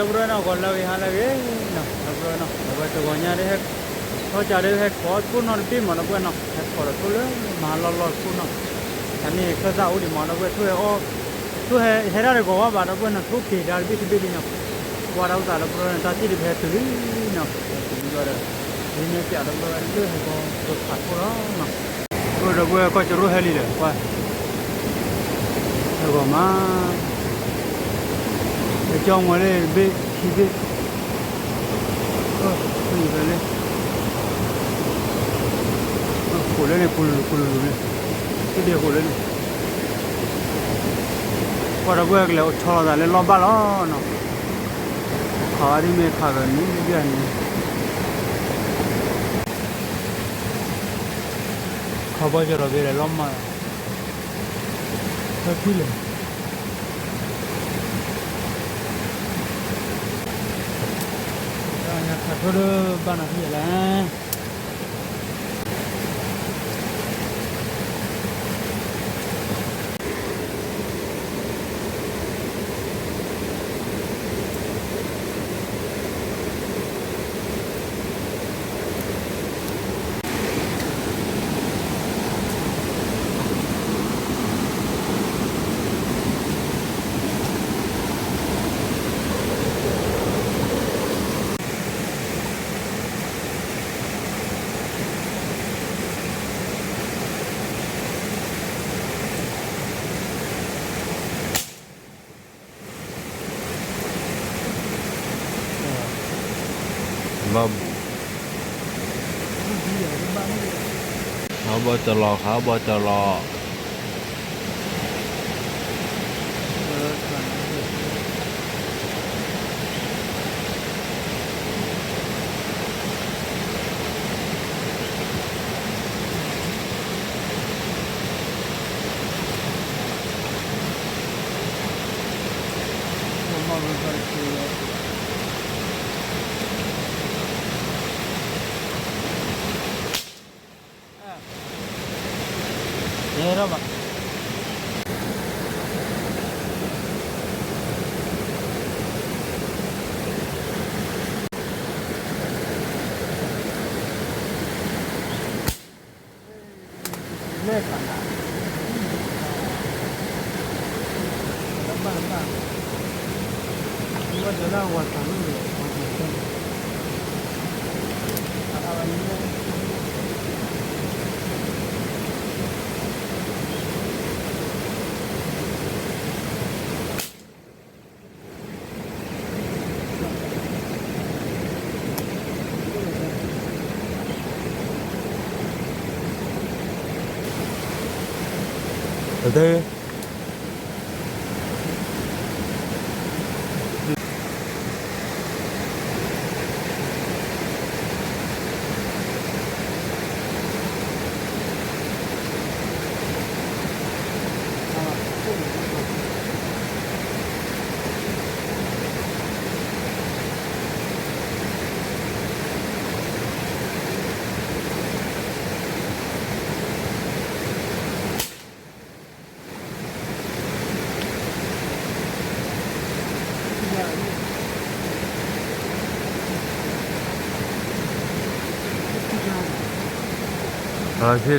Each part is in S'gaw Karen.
ဒီပုၢ်ဝဲၢ်နီၤ ဂီၤလၢအဂ့ၤ ဟါလၢအဂ့ၤနီၤ ဒီပုၢ်ဝဲၢ်နီၤ အဝဲတဂီၤညါဒ်ဟဲ ထီၣ်ကးဒ်ဟဲခိးထိၣ်နီၣ်တဘ့ၣ်မး ဒီပုၢ်ဝဲၢ်နီၤ ဟဲခိးဒီးထိၣ်လၢမၤလီၢ်လီၢ်တခိၣ်နီၤ အန့ၣ်ခၢၣ်သၣ်အိၣ်ဒံးမး ဒီပုၢ်ဝဲၢ် ထိၣ်ဟဲအီၣ် ထိၣ်ဟဲ ဟဲဒၣ်တဂီၤဘၣ်ဘၣ် ဒီပုၢ်ဝဲၢ်နီၤ ထိၣ်က့ၤတၢ်တဘ့ၣ်တဘ့ၣ်လံနီၤ ကွၢ်တၢ်အိၣ်သး ဒီပုၢ်ဝဲၢ် တၢ်ထံၣ်ဒံးပဟဲတုၤလံနီၤ ဟဲတုၤလံဘျီဒီး ဒ်န့ၣ်ပၠးဒီပုၢ်ဝဲၢ်လၢဟဲကီၢ်ကဖးခိၣ်လီၤနီၤ ဒီပုၢ်ဝဲၢ် ကီၢ်ကရိၣ်ဟဲလံဒီး ကွၢ် ဟဲဂီၤမး ဟဲကၠီမွဲလၢတဘ့ၣ်ခံဘ့ၣ် လၢ ဃိးလၢန့ၣ် ပူၤလူၤလူၤန့ၣ် တဒ့ဃိးလၢန့ၣ် ကွၢ်ဒီပုၢ်ဝဲၢ် ကလဲၤအိၣ်ဆီလီၤသးလၢလီၢ်ဘၣ်လီၤနီၤ ခးဝဲဒ်မ့ၢ်ခးကနံၤဒ်န့ၣ် ခီဘီကရီၤဘ့ၣ်ဒီးလီၤမၢ် ဖဲဖံလဲၣ် ခးထိၣ်ဒီးဘၣ်နၤဖံလဲၣ် ဘၣ်ဘူး ခးဘီတလီၤ ခးဘီတလီၤ ဆ့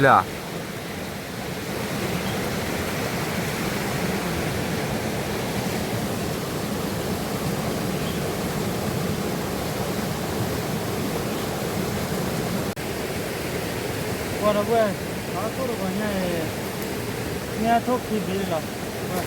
လၢ ကွၢ်ဒီပုၢ်ဝဲၢ် အထိၣ်တဂီၤညါအံၤ မ့ၢ်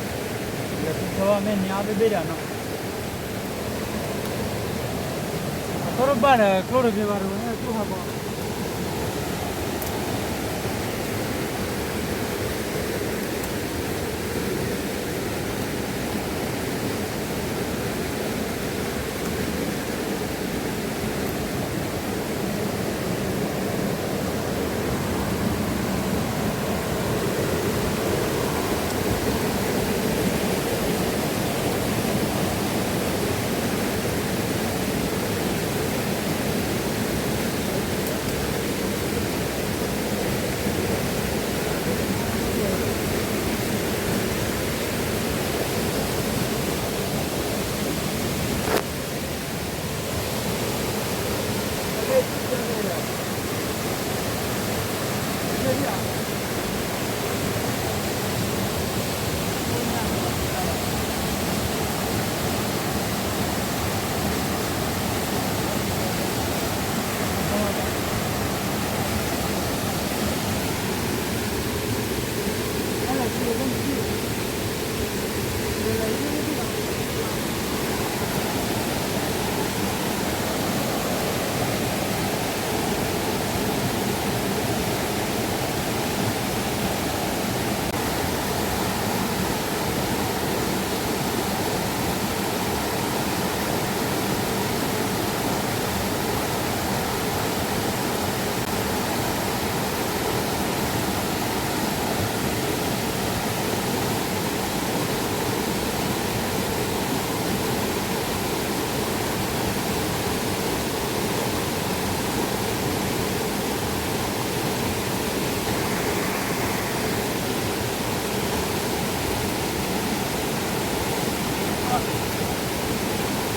အထိၣ်ခံဘ့ၣ်လီၤ လဲၤထီၣ်မ့ၢ်နံၤအါဘ့ၣ်ဘ့ၣ်ဒီးနီၤ အထိၣ်တဘၣ်ဒီးကျိၣ်တဂ့ၤဘၣ်တဝဲ ဟဲကျိၣ်ဟးဘီ အ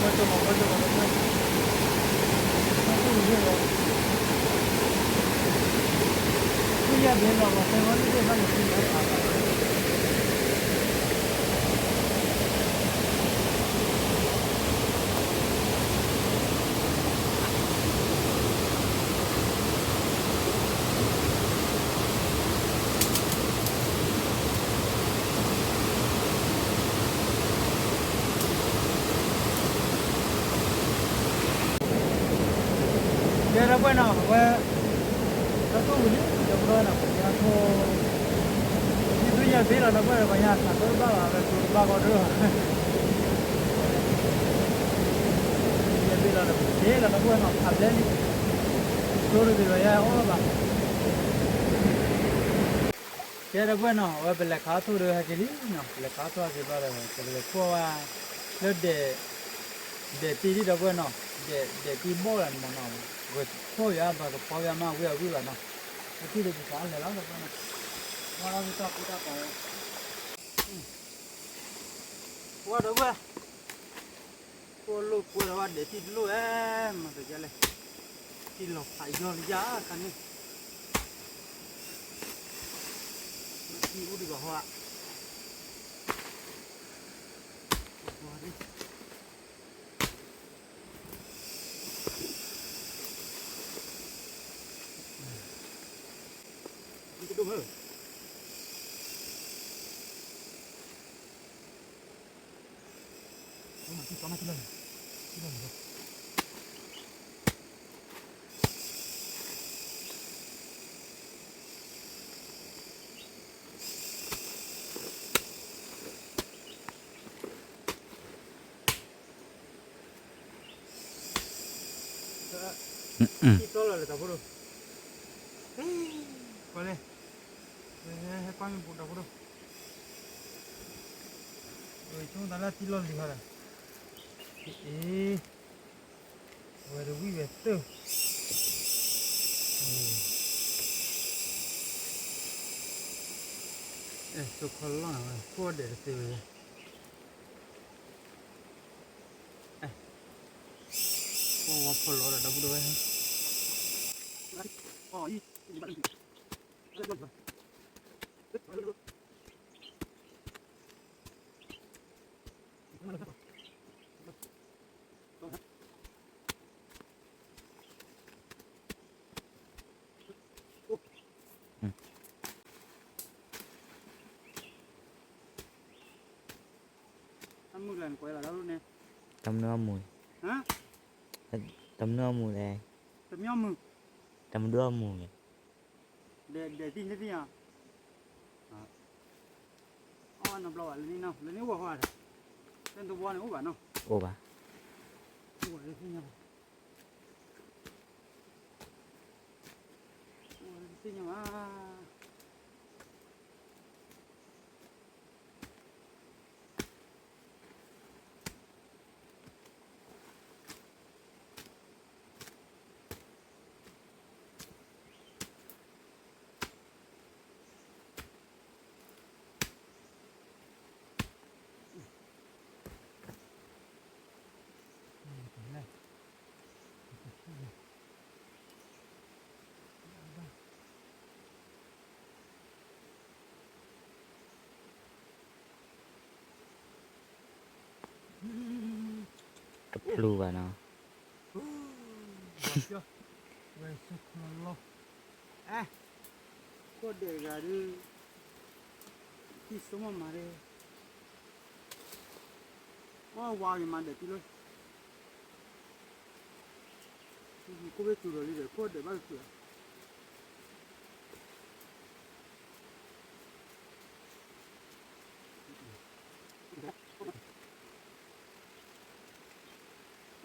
ကဲ ဒီပုၢ်ဝဲၢ်နီၤ အဝဲ တၢ်တိၢ်ဝံၤလံ ဒီပုၢ်ဝဲၢ်နီၤ ပကဲအထိ ယသူယဲၢ်ဘ့ၣ်လီၤ ဒီပုၢ်ဝဲၢ် ပှၤညါသးတိၢ်တဘၣ်ဘၣ် အဝဲတိၢ်တဘၣ်ကီဒိၣ် ယဲၢ်ဘ့ၣ်လီၤ ဒီးပကဲလီၤ ဒီပုၢ်ဝဲၢ်နီၤ ဖးဘျဲၣ်လံ တိၢ်တဂ့ၤဘၣ် ယဲၢ်အီၣ်ဘၣ် ကဲ ဒီပုၢ်ဝဲၢ်နီၤ အဝဲပလဲၤခးထိၣ်ဒီးဟဲက့ၤလံနီၤ ပလဲၤခးထိၣ်ဟဲက့ၤဘျီဒီး ပကလဲၤခိၣ်ဝဲ လၢဒဲး ဒဲးတံၢ်ဒံး ဒီပုၢ်ဝဲၢ်နီၤ ဒဲး ဒဲးတံၢ်ဘီၣ်လၢန့ၣ်မးနီၤ ဂဲၤခိၣ်ယၤ ဘၣ်ကဖီယၤမး ဝံၤအဝံၤဘၣ်နီၤ အတံၢ်ဒီးပကလဲၤလီၤ ဒီပုၢ်ဝဲၢ်နီၤ ဝါထီၣ်ဝံၤတၢ်ပူတၢ်ပာ်ဝဲ ဝါ ဒီပုၢ်ဝဲၢ် ခိၣ်လိာ်ကွဲဒီးဝဲဒဲးတံၢ်တလိၣ်ဧဲ မၤတကဲလဲၣ် တံၢ်လီၤဖးယီၢ်လၢယၤခါန့ၣ် တံၢ်အိၣ်ဒံးဘၣ်ဟီဧါ တံၢ်တဒိၣ်မ့ၢ် တံၢ်တီလီၤလၢတၢ်ဖိဒိၣ် ပှၤလဲၣ် ဟဲကွၢ်မ့ၢ်ဘူးတၢ်ဖိဒိၣ် ဆိကမိၣ်သးလၢတံၢ်လီၢ်လံၤခါဒီး အ့ ဝဲတဝံၣ်ဝဲသၢ အဲ စိခီလီၢ်နၤဝဲ ခိၣ်ဒဲးတသ့ဝဲ အဲ ဝါဖီလီၤဒီးဒီပုၢ်ဒီဝဲၢ် အံၤ တၢ်မုၢ်လၢနကွဲးလီၤတၢ်လီၢ်န့ၣ် တၢ်မနုၤအမူၤ ဟါ တၢ်မနုၤအမူၤလဲၣ် တမံၤအမုၢ် တၢ်မနုၤအမူၤလဲၣ် ဒဲး ဒဲးတံၢ်န့ၣ်သ့ၣ်ညါ အီၣ်ဝဲနီတဘျီဘၣ်လၢန့ၣ်နီၤ လၢန့ၣ်အိၣ်ဝဲဃီဧါ တၢ်တဝီန့ၣ်အိၣ်ဘၣ်နီၤ အိၣ်ဘၣ် အိၣ်ဝဲလၢသ့ၣ်ညါဘၣ် အိၣ်ဝဲလၢသ့ၣ်ညါဘၣ် တပျူၤဘၣ်နီၤ, ဝဲဆိခီလီၤ, အဲ, ခိၣ်ဒဲးတဂၤဒုး, တံၢ်စိမီၢ်မၤဒဲး, အီၣ်ဝါဂ့ၤမၤဒဲးတံၢ်လီၤ, ခိၣ်ဘ့ၣ်စူၤဒီးလံဒီး ခိၣ်ဒဲးဘၣ်ကစူၤ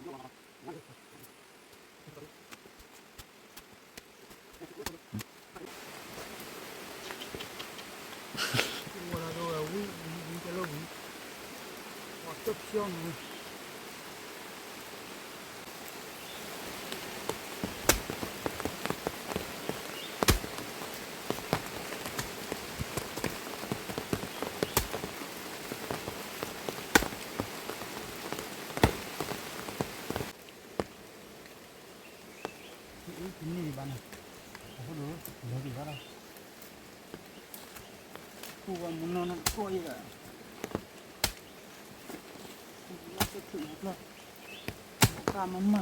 ဧါ ဝဲဒၣ်ဒီးဝဲဝံၤ ဝံၤ ဝံၤတလီၢ်ဝံၤ, ပှၤကၠီၣ်ဖၠီၣ်မးဝဲ န့ၣ်ဒံးဘၣ်နီၤ, အဃိဒီး လဲၤဒံးဘၣ်ဒီး, ပူဝဲမုၢ်နီၢ်နီၢ်တကျိၣ်အံၤဒီး, ပူဝဲသ့ၣ်ဖုးနီၢ်ကျိၣ်, တၢ်မၤမၤ ဝ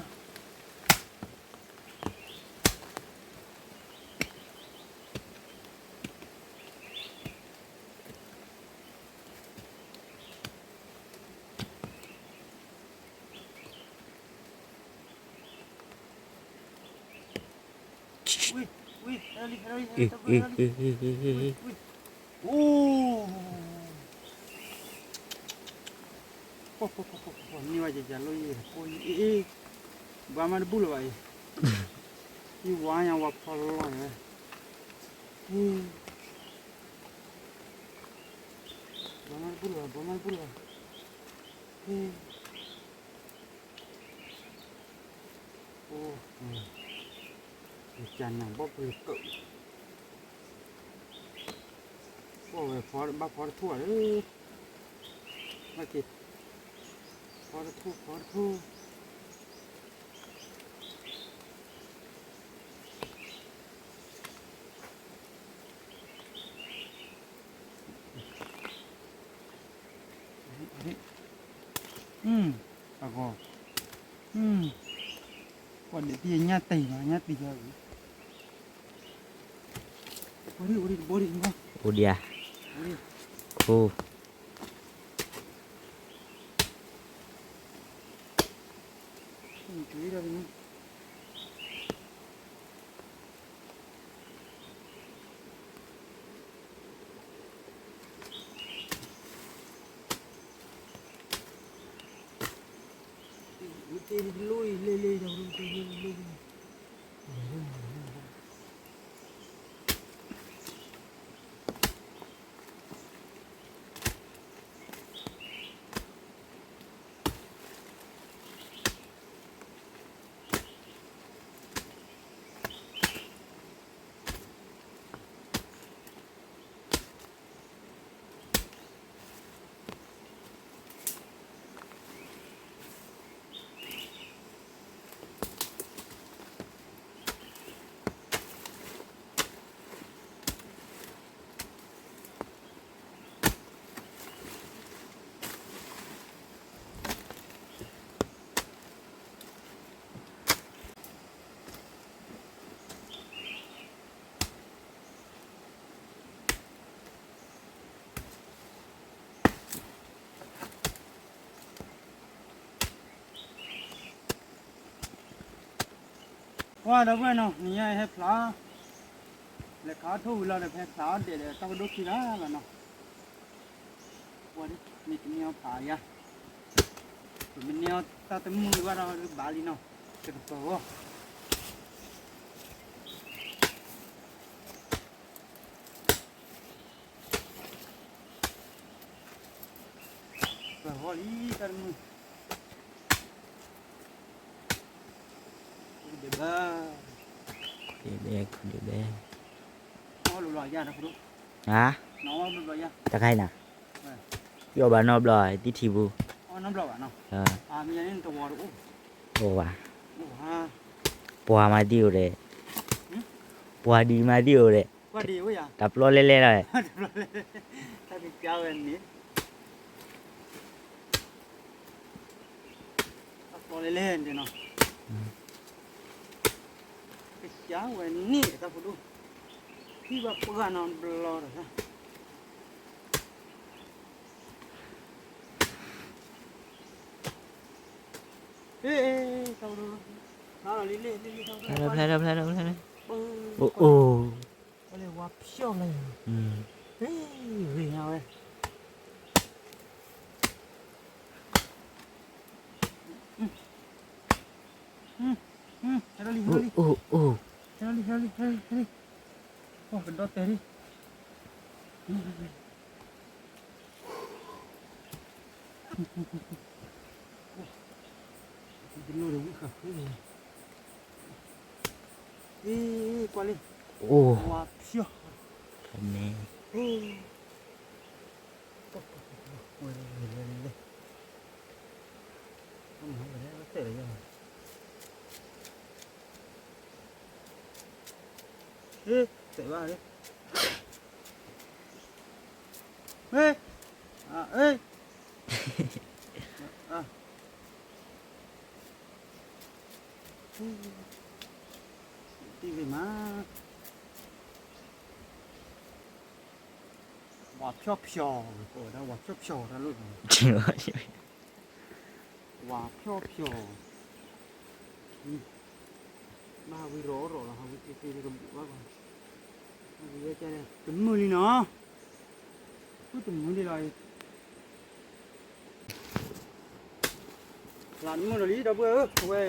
ံၤ, ဝံၤ, ဟဲလီၤလံ, ဟဲလီၤလံ, ဟဲလီၤလံ, ဝံၤ, ဝံၤ, ဝံၤ, အိၣ်, ပှၤ, ပှၤ, ပှၤ, ပှၤ, ပှၤ, န့ၢ်ဝဲယယၤလိၣ်ယဲၢ်, အ့ၣ်, ဘၣ်မၤတဘူၣ်လၢၤဘၣ်အံၤ, ယဝါညါဝါဖီလီၤညါဝဲ, အ့ၣ်, ဘၣ်မၤတဘူၣ်လၢၤဘၣ်, ဘၣ်မၤတဘူၣ်လၢၤဘၣ်, အ့ၣ် အိၣ်, ယကနၣ်ဘီပလၢကၢး, ကွၢ်ဝဲဖီဘၣ်ဖီတထူၣ်ဘၣ်လၢ, ဘၣ်က့ၤ, ဖီတထူၣ် ဖီတထူၣ် အဂီၢ်, ကွၢ်ဒ်တံၢ်ညၣ်တံၢ်နီၤ, ညၣ်တံၢ်ယၤ, အိၣ်ဒံးဧါ, အိၣ်, ကွၢ်ဒီပုၢ်ဝဲၢ်နီၤ, နံၤညါဟဲဖျါ, လဲၤခးအီၣ်ထိၣ်ဝံၤလီၤဒီး ဖဲဖျါအီၣ်ဒဲးဒီး တၢ်ကဒိၣ်ခံဂၤလီၤနီၤ, ကွၢ်ဒ်, မ့ၢ်တမ့ၢ်အီၣ်ဖးယါ, ပမ့ၢ်န့ၢ်အီၣ်တၢ်တမုာ်ဘၣ်ဒီးဘၣ်လံနီၤ, တကပၤဂီၢ် ပှၤဂီၢ်လံတၢ်တမုာ်, ဒဲးဘဲ, ဒဲးဘဲ, ဒဲးဘဲ, အီၣ်ဘျီဘျီယါတၢ်ဖိဒိၣ်, ဟါ, နအီၣ်ဘျီဘျီယါ, တခါအံၤနၤ, ယအီၣ်ဘၣ်နီတဘျီ တထံၣ်ပူၤ, အီၣ်နီတဘျီဘၣ်နီၤ, အမ့ၢ်ယၤန့ၣ်တဝီတအိၣ်, အိၣ်ဘၣ်, အိၣ်ဘၣ်, ပှၤမၤဒံးအိၣ်ဒဲး, ပှၤဒံးမၤဒံးအိၣ်ဒဲး, တၢ်ပျီလဲလဲလီၤ, တၢ်ကစၢ်ဝဲန့ၣ် တၢ်ပျီလဲလဲန့ၣ်နီၤ, ကစၢ်ဝဲန့ၣ်တၢ်ဖိဒိၣ်, ထံၣ်ဘၣ်ပှၢ်နီတဘျီဒီး, ဟ့ၣ်, တၢ်ဖိဒိၣ်, ဖျါလီၤလံလံလံလံ, ဖျါလီၤဖျါလီၤဖျါလီၤဖျါလီၤ, အိၣ်အိၣ်, ပှၤလဲၤဝါဖျီၣ်လီၤ, ဟ့ၣ်, ဂ့ၤညါဝဲ ဟဲလီၤလံ, ဟဲလီၤလံ, အိၣ်အိၣ်, ဟဲလီၤလံ ဟဲလီၤလံ ဟဲလီၤလံ, ပှၤကဒီးတဲာ်လံ, တလိၣ်ဒီးဝံၣ်ဃာ်ဃု, အ့ၣ် ကွၢ်လံ, အိၣ်, ဝါဖျီၣ်, ဖဲန့ၣ်, ဝဲလဲၤလဲၤလဲၤလဲၤ, မ့ၢ်တဲလၢယၤ ဟဲ ဟ့ၣ်, တဲဘၣ်, ဟ့ၣ်, အ့ၣ်, အ့ၣ်, တံၢ်ဂ့ၤမး, ဝါဖျီၣ်ဖျီၣ်, ကိးဝဲဒၣ်ဝါဖျီၣ်ဖျီၣ်တၢ်လီၢ်, ဝါဖျီၣ်ဖျီၣ်, ဘၣ်ဟးဝံၤရီၤရီၤလီၤ, ဟးဝံၤက့ၤက့ၤတကဘုးဘၣ်, ဝံၤဝဲကဲ, တမုာ်လံနီၤ, ဃုတမုာ်လံလီၤ, လၢတမုာ်လီၤလံ ဒီပုၢ်ဝဲၢ်ဧၢ, အဝဲ,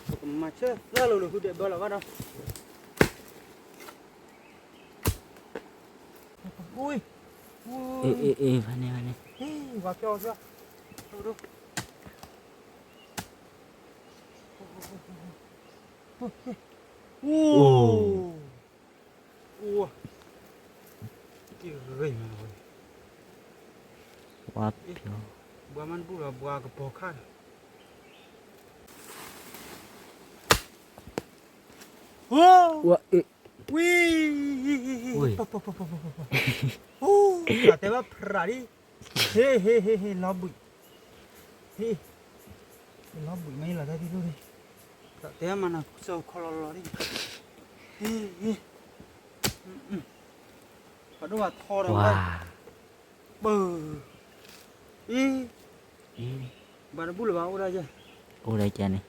ပကမၤဆၢသၢလိၤလိၤ ဃုဒဲးဘၢလီၤဘၣ်ဒီး အ့ၣ်, အ့ၣ်, ဖဲန့ၣ်, ဖဲန့ၣ်, ဝါဖျီၣ်ဖျီၣ်, အိၣ်, တံၢ်ဂ့ၤမး, ဝါဖျီၣ်, ဘှါမးတဘူၣ်လီၤ ဘှါကပီၤခါဒီး, ဝံၤ, ပ, တဲဘၣ်ဖြးဒံး, ဟ့ၣ်, ဟ့ၣ်, ဟ့ၣ်, ဟ့ၣ်, လီၤဘှံး, ဟ့ၣ်, လီၤဘှံးမ့ၢ်လီၤတၢ်ဒ်သိး, တဲမၤနၤစိၤခီလီၤလီၤဒံး, ဟ့ၣ်, ဟ့ၣ်, ပှၤဒိၣ်ပှၤထီဒီးဝဲ, ပၢ်, အ့ၣ်, ဘၣ်တဘူၣ်လၢၤဘၣ် အိၣ်ဒၣ်ယဲ, အိၣ်ဒၣ်ယဲန့ၣ်,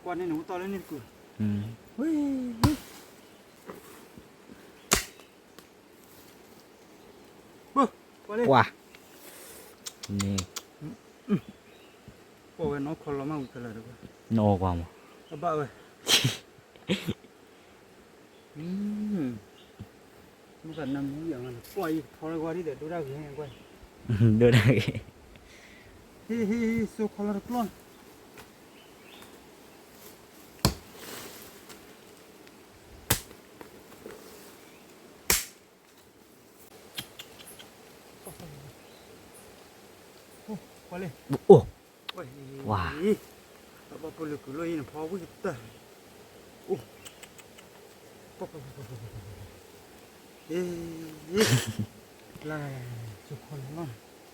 ကွၢ်န့ၣ်န့ၣ် အိၣ်တီၢ်လၢန့ၣ်တကုာ်, ဝံၤ, ပှၤ, န့ၣ်, ပှၤဝဲနီၢ်ခီလီၤမးဝံၤခဲလၢာ်, နအီၣ်ကွၢ်မး, အဘၣ်ဝဲ, မ့ၢ်ကနၣ်မုာ်ယၤမး ကွၢ်အံၤထီလၢကွၢ်ဒ်ဒီး ဒိၣ်ဒၣ်ဂ့ၤကွၢ်, ဒိၣ်ဒၣ်ဂ့ၤ, ဟ့ၣ်, ဟ့ၣ်, စိၤခီလီၤတကျီၢ် အိၣ်, ဝါ, ဘၣ်ပလၢကုၢ်လီၤအံၤနဖီဝံၣ်ကတၢၢ်, အိၣ်, လၢ, စိၤခီလီၤ, အိၣ်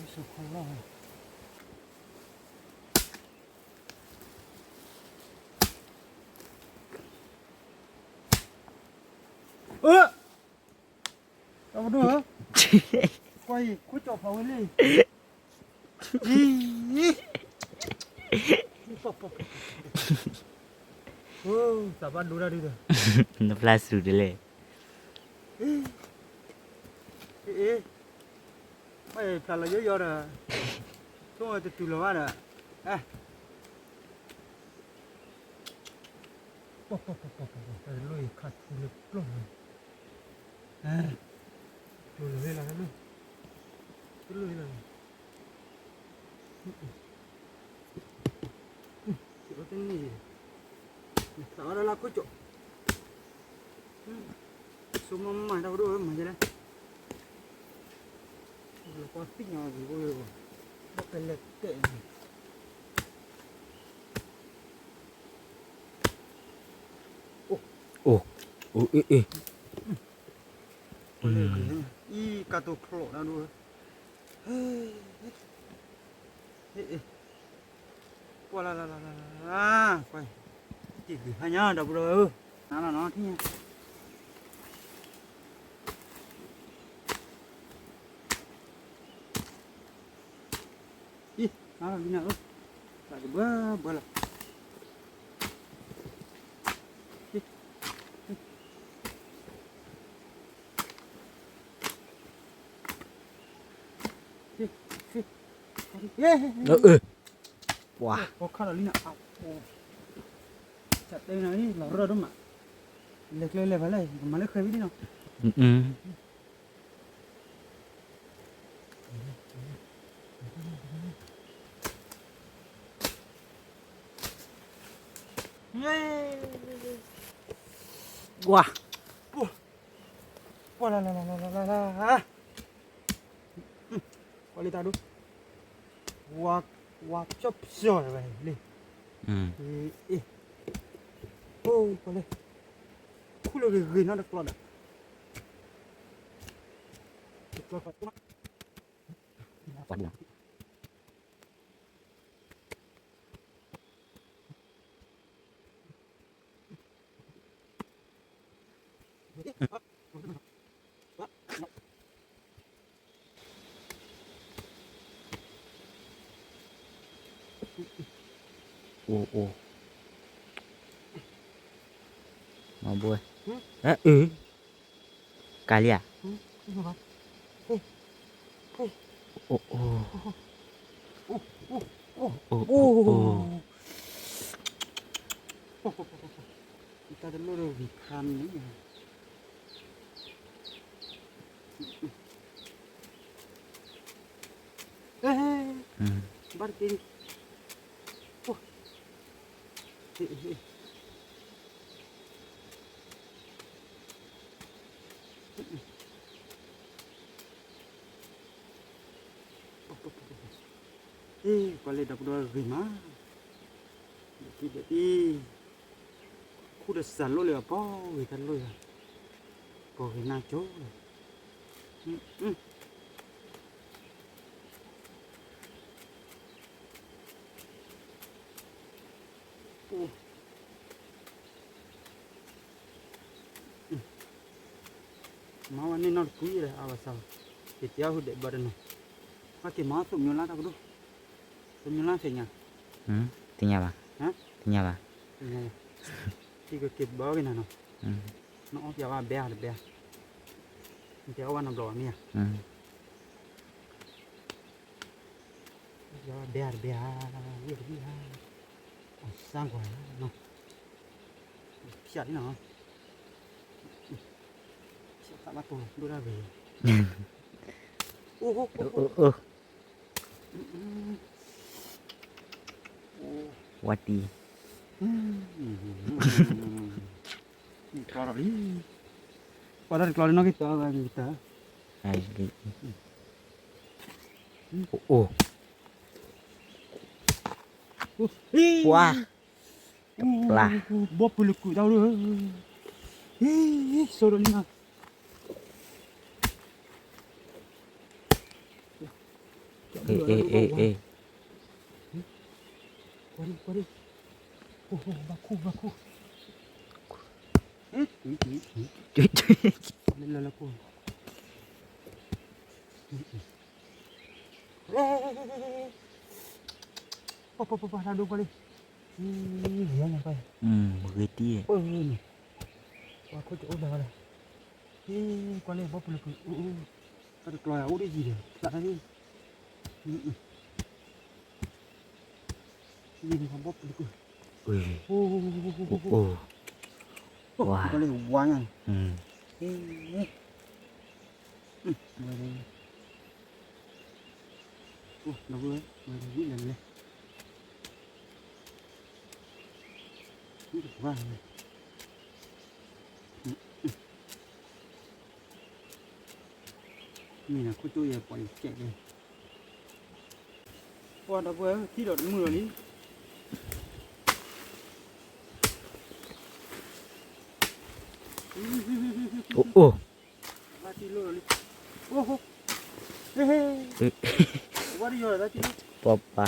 ဒီးစိၤခီလီၤ, အၢ တၢ်ပဒိၣ်ဧၢ, ကွၢ်အံၤ ခိၣ်ကၠီဖးဝဲလံ, အံၤ, သးဘၣ်ဒိတၢ်ဒုဒီး, နဖျါစူၤတလဲၣ်, အ့ၣ်, အ့ၣ်, ဖျါလီၤယိယီဒီး, ထိၣ်ဝဲတတုၤလီၤဘၣ်ဒီး, အဲ ပီၤပီၤပီၤပီၤပီၤပီၤ တၢ်တလိၣ်အံၤခးထူလၢပျီၢ်လီၤ, ကျိၤလၢာ်လၢာ်လီၤတၢ်လိၣ်, တလိၣ်လၢာ်လီၤ, တန့ၢ်, ဖျါဝဲဒၣ်လၢခိၣ်ကၠီ, စိမၤမၤတၢ်ပဒိၣ်မၤယလဲၣ် လီၤပှီၢ်သံၣ်ညါဝံၤအိၣ်လၢ, ဘၣ်ပဲလဲၣ်တဲာ်န့ၣ်, အိၣ်, အိၣ်, အ့ၣ်, အ့ၣ်, အံၤ ကၢ်တိာ်ဖျိးတၢ်ဒိၣ်, ဟ့ၣ်, ကွၢ်လၢလၢလၢလၢ, ကွၢ်, တံၢ်ဂ့ၤဖးညါ ဒီပုၢ်ဒီဝဲၢ်ဧၢ, နၤလီၤနီၤ ထံၣ်ညါ, အံၤ နၤလီၤလံနၤဧၢ, တၢ်ကဘၢဘၢလီၤ, အၢ, ပှၤ, ပှၤခါလီၤလံနၤ, တၢ်တဲနၤလီၤရၢၢ်ဒိၣ်မး, လဲၤကျဲလဲၤဖဲလဲၣ် ကမၤလၢဃဲၤဝံၤလံနီၤ, ပှၤ, ပှၤလၢလၢလၢလၢလၢ, ကွၢ်လံတၢ်ဒိၣ်, ဝါ, ဝါဖျီၣ်ဖျီၣ်လၢၤဘၣ်လံ, အ့ၣ်, အိၣ်ကွၢ်လံ, ခူၣ်လၢဂ့ၤဂ့ၤနီတကျီဒီး တကျီ အိၣ်အိၣ် မၤဘိ အၢ ကၤလံဧါ အိၣ်အိၣ် အိၣ်အိၣ် တၢ်တလိၣ်ဒီးဂံၢ်ခါန့ၣ် ဘၣ်တက့ၢ် ကွၢ်လၢဒီပုၢ်ဒီဝဲၢ်ဂ့ၤမး, ဒဲးတံၢ်ဒဲးတံၢ်, ခူၣ်ဒီးစးလိၣ်လၢအပီၢ်ဂ့ၤတၢ်လိၣ်ယၤ, ပီၢ်ဂ့ၤနၢ်ကၠိလီၤ. မၤဝဲန့ၣ်နီတကွံဒီး အဝဲစၢ်, က့ၤတဲအီၣ်ဟုၣ်ဒဲးဘၣ်တနီၤ, ဟဲက့ၤမၤအီၣ်သိးမၠိလၢတၢ်ကဒိၣ်, သိးမၠိလၢသ့ၣ်ညါ, သ့ၣ်ညါဘၣ်, သ့ၣ်ညါဘၣ်, ထံကက့ၤဘၣ်က့ၤနၤနီၤ, နအီၣ်ပျဲဘၣ်ဘဲဧါတဘဲဧါ, နတဲအီၣ်ဘၣ်နီတဘျီဘၣ်မ့ၢ်ဧါ. ယဘဲတဘဲဧါ, ဝံၣ်တဝံၣ်ဧါ, အစၢ်ကွၢ်နီၤ, ဖျါလံနီၤ, ဖျါသးဘၣ်တိၤဒိၣ်ဒၣ်ဝဲ, အိၣ်ဟိၣ်, ဝါတံၢ် ကျီလီၤလံ, ပှၤတၢ်တကျီလၢနီၢ်က့ၤတၢ်ဝဲကတၢၢ်, အိၣ်, ပှၤ, ပျၢ်, ဘီပူၤလၢကုၢ်တၢ်ဝဲ, စိဒီးလံနီၤ. အ့ အ့ အ့ အ့ ကွၢ်ဒံ ကွၢ်ဒံ, အိၣ် ဘၣ်ခူၣ် ဘၣ်ခူၣ်, လၢလၢလၢခိၣ်, ပှၤပှၤပှၤပှၤ တၢ်ဒိၣ်ကွၢ်လံ, ဂ့ၤညါကွၢ်, ဂ့ၤတံၢ်, ပှၤခိၣ်ကအိၣ်ဘျါဝဲလၢ ကွၢ်လၢဘီပူၤလၢကုၢ်, တၢ်တကျီယၤအိၣ်ဒ်ယံၤဒီး ဖျါတၢ်န့ၣ်, ဘီပူၤလၢကုၢ်, ကွၢ်လၢဝါညါ, ဝဲ, ဒီပုၢ်ဝဲၢ်, ဝဲဝံၣ်လၢလဲၣ်, ဝံၣ်တပှၢ်လၢ မ့ၢ်နခိၣ်ကၠိယဲၢ်ပှၤအံၤကဲးကဲး, ပှၤဒီပုၢ်ဝဲၢ် ထံၣ်ဒီးတမုာ်လီၤလံ, အိၣ်အိၣ်, ဘၣ်ထံၣ်လိၣ်လီၤလံ, အိၣ်ဟိ, ဟ့ၣ်ဟ့ၣ်, ဝါတယီၤလီၤ ဘၣ်ထံၣ်လိၣ်, ပှၤပှၤ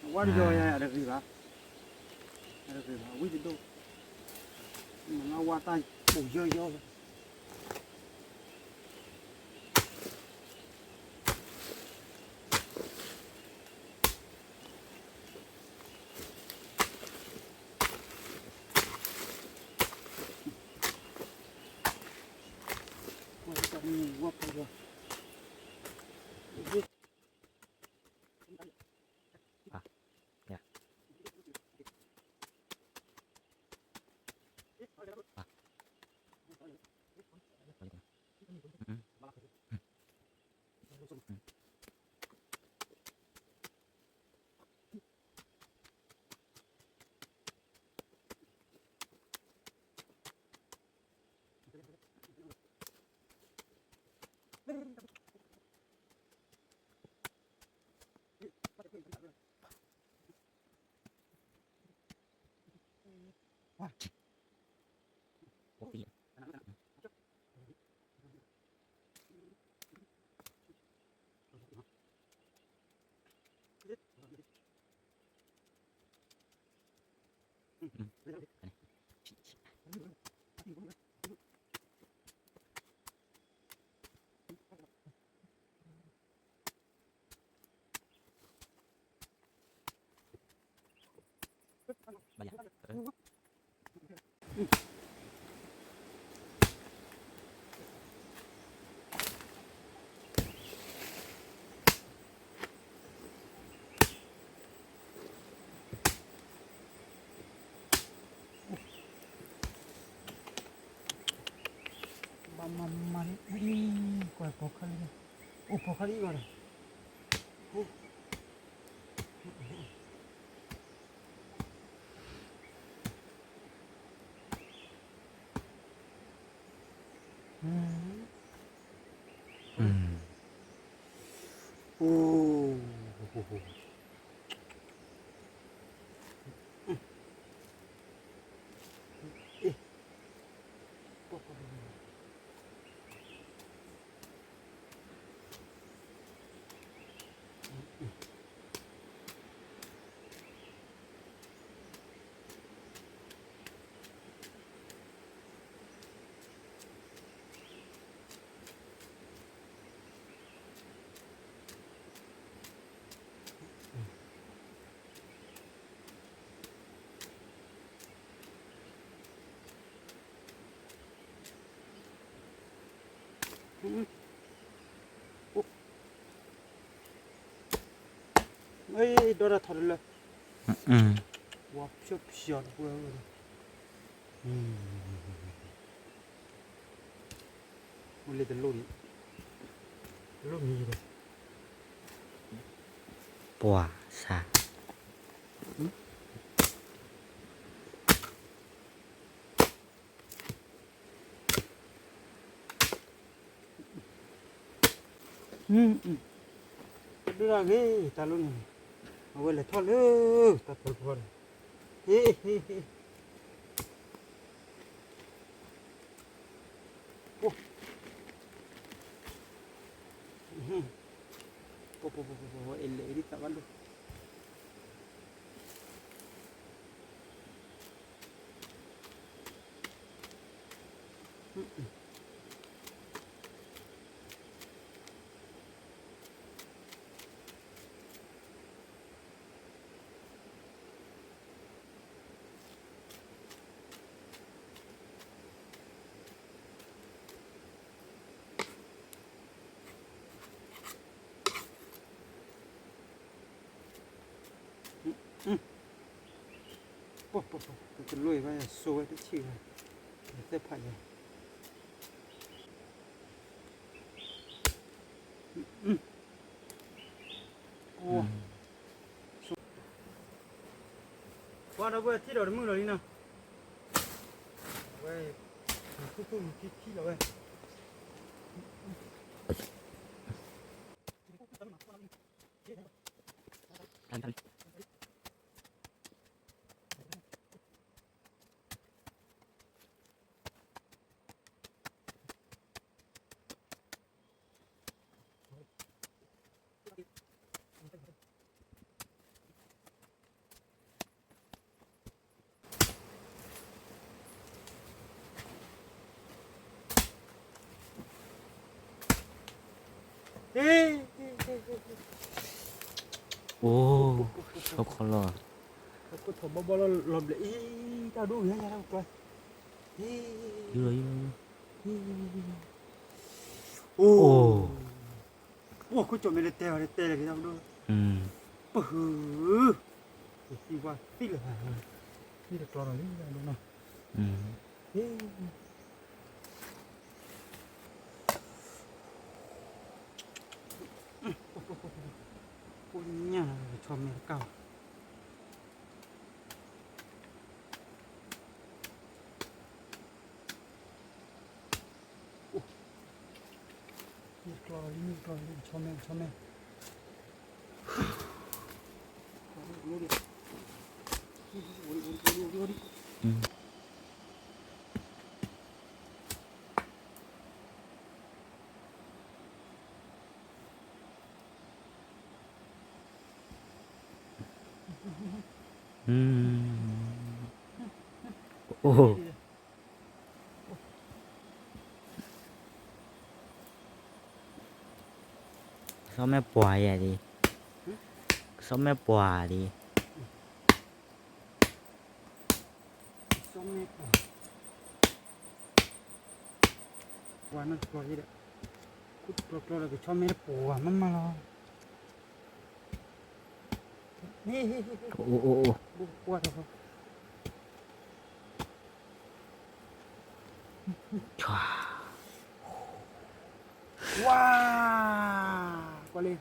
အဝါတယီၤယၤ အတဂ့ၤဘၣ်, အတဂ့ၤဘၣ် အဝံၣ်တဒိၣ်, မ့ၢ်လၢဝါတၢ်ပူၤယီယီလီၤ. ဝါတၢ်ပူၤယီယီ, အါ, ယၤ, အါ. ဘၣ်မၤမၤလံ, ကွၢ်ပိာ်ခါလံ, အိၣ်ပိာ်ခါလံဂီၢ်ဒီး ဒီးထီၣ်တလၢ, ဝါဖျိဖျိတပှဲၤ, အိၣ်လၢတလိၣ်န့ၣ်, တလိၣ်မံၤဒီး, ပှၤစး ဒုးဒၣ်ဂ့ၤ တၢ်လိၣ်န့ၣ်, အဝဲလဲၤထီၣ်လၢတၢ်ဖီတဖီန့ၣ်, ဟ့ၣ်ဟ့ၣ်ဟ့ၣ်, ပှၤ ပှၤ ပှၤ ပှၤ အဲၣ်လၢအံၤဒ်သးဘၣ်ဒိၣ် ပှၤ ပှၤ ပှၤ တလိၣ်အံၤဘၣ်ယၤ စိာ်ဝဲတဆံးဘၣ်, ယသ့ၣ်ဖးယၤ, ပှၤ ပှၤဒီပုၢ်ဝဲၢ်ထံၣ်ဒီးတမုာ်လီၤလံနီၤ, အဝဲ မုၢ်ခိၣ်ခိၣ်မုၢ်ထံထံလီၤဝဲ အိၣ်, ဆိခီလီၤ, ထီၣ်ဘီဘီလီၤလီၤဘျဲၣ်အံၤ, တၢ်ဒိၣ်ဂ့ၤယၤတၢ်ကီ, ယိလီၤယိလီၤ, အိၣ်, အိၣ်ခိၣ်ကၠီၣ်မဲာ်တတဲဘၣ်တတဲလဲၣ်က့ၤတၢ်ကဒိၣ်, ပဟုး, ယသံကွၢ်သံလၢၤဘၣ်, သံတကျီလီၤလံနီၤ, အိၣ်ညၣ်လီၤ ဆီမဲာ်တကၢ်ဘၣ်, မ့ၢ်တကျီလီၤလံ မ့ၢ်တကျီလီၤလံ ဆီမဲာ် ဆီမဲာ်, အိၣ်ဒံး အိၣ်ဒံး အိၣ်ဒံး အိၣ်ဒံး အိၣ်ဒံး အိၣ်ဒံး, အိၣ် ကစီၣ်မဲာ်ပှၤယၤဒ်, ကစီၣ်မဲာ်ပှၤဒ်, ပှၤနီၢ်ကျီဒီး, ကျီကျီဒီးကဆီမဲာ်တပှၤမးမးလီၤ. အိၣ်အိၣ်အိၣ်, ဝါ, ကွၢ်လံ,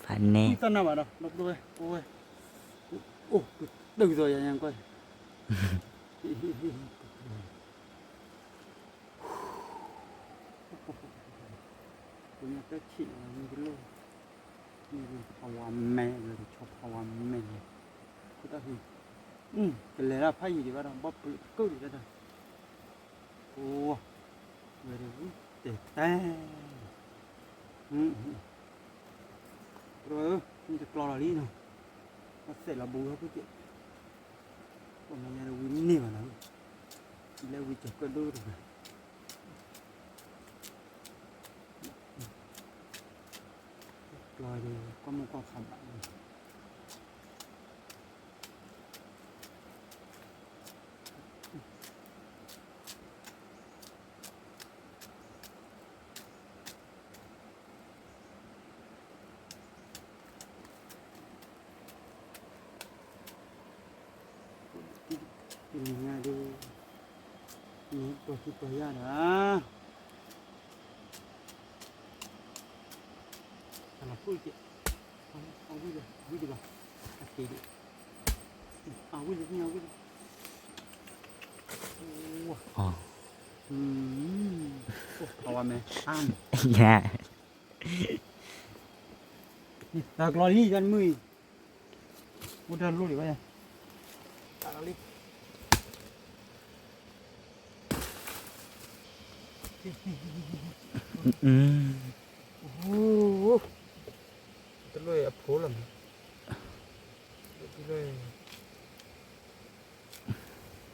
ဖးနဲ, တၢ်နၢ်ဘၣ်ဒီး ဒီပုၢ်ဝဲၢ်, အိၣ်ဝဲ, အိၣ်, ကတုၤသိးယၤညါကွၢ်, ပညါတၢ်ဆံးလီၤ မ့ၢ်တလိၣ်, မ့ၢ်ဖးဝါမဲလၢကဆီဖးဝါမဲလၢ, ခိၣ်တၢ်ဖံ, ကလဲၤဒၣ်ဖးယံာ်ဒံးဘၣ်ဒီး ဘီၣ်ပျုးကၢၣ်ဒံးတၢ်တၢ်, အိၣ်, ဝဲဒၣ်ဝံၣ်တဲာ်တဲာ်, တြီဧၢ, မ့ၢ်တကျီလီၤလံနီၤ, ဘၣ်စဲးလီၤဘူးဟဲဖုၣ်က့ၤ, ပှၤမၤညါဒီးဝံၣ်န့ၢ်ဘၣ်နီၤ, လၢဝံၣ်စၢၤကၢၣ်ဒိၣ်တဂၤ ကျီဒီး ကွၢ်မိၢ်ကွၢ်ဖးဘၣ်လီၤ. တနံၤညါဒီး န့ၣ်ပှၤကံပှၤယၢ်ဒီး အလီၤဖုၣ်က့ၤ, အဝံၣ်ဒီး ဝံၣ်ဒံးဘၣ်, အက့ၤဒံး, အဝံၣ်ဒံး အဝံၣ်ဒံး, အဝဲမဲ, တၢ်ကျီလံ တၢ်မုၢ်အံၤ, အိၣ်တၢ်လိၣ်ဒံးဘၣ်ယၤ, တၢ်လီၤလံ. တလိၣ်အဖိလီၤမး, တလိၣ်,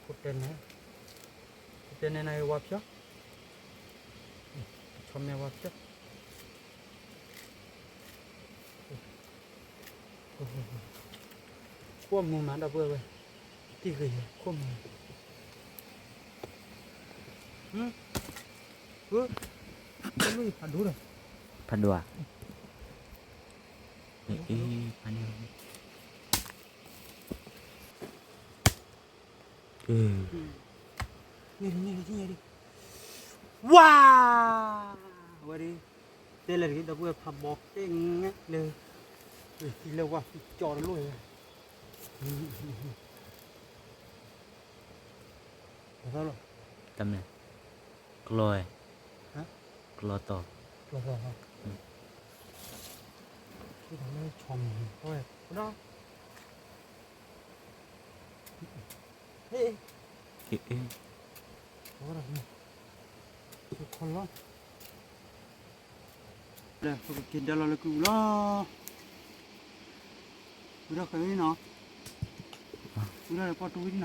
ဖိတဲနဲ, ဖိတဲနဲနၤဂ့ၤဝါဖျီ, ဆီမဲဝါဖျီ. ခိၣ်မူမးဒီပုၢ်ဝဲၢ်, တံၢ်ဂ့ၤခိၣ်မူ, ဖးဒိၣ်ဒီး, ဖးဒိၣ်ဧါ, ဖးန့ၣ်, ဝါ, ဝဲဒၣ်, တဲလဲၣ်တဂ့ၤ ဒီပုၢ်ဝဲၢ် ဖးဘီကဲငဲလၢ, သံလၢဝါသံကၠီတလိၣ်ဝဲ, တမ့ၢ်, ကျီ, ကျီတီၤ, ကျီတီၤ, ဆီမုၢ်, ဟ့ၣ်, ဟ့ၣ်, ခီလီၤ, လၢပကက့ၤဒၢလီၤလၢကုၢ်ပူၤလီၤ, ဝံၤထီၣ်ဃဲၤဝံၤနီၤ, ဝံၤထီၣ်လၢပီၣ်တူဝံၤနီၤ,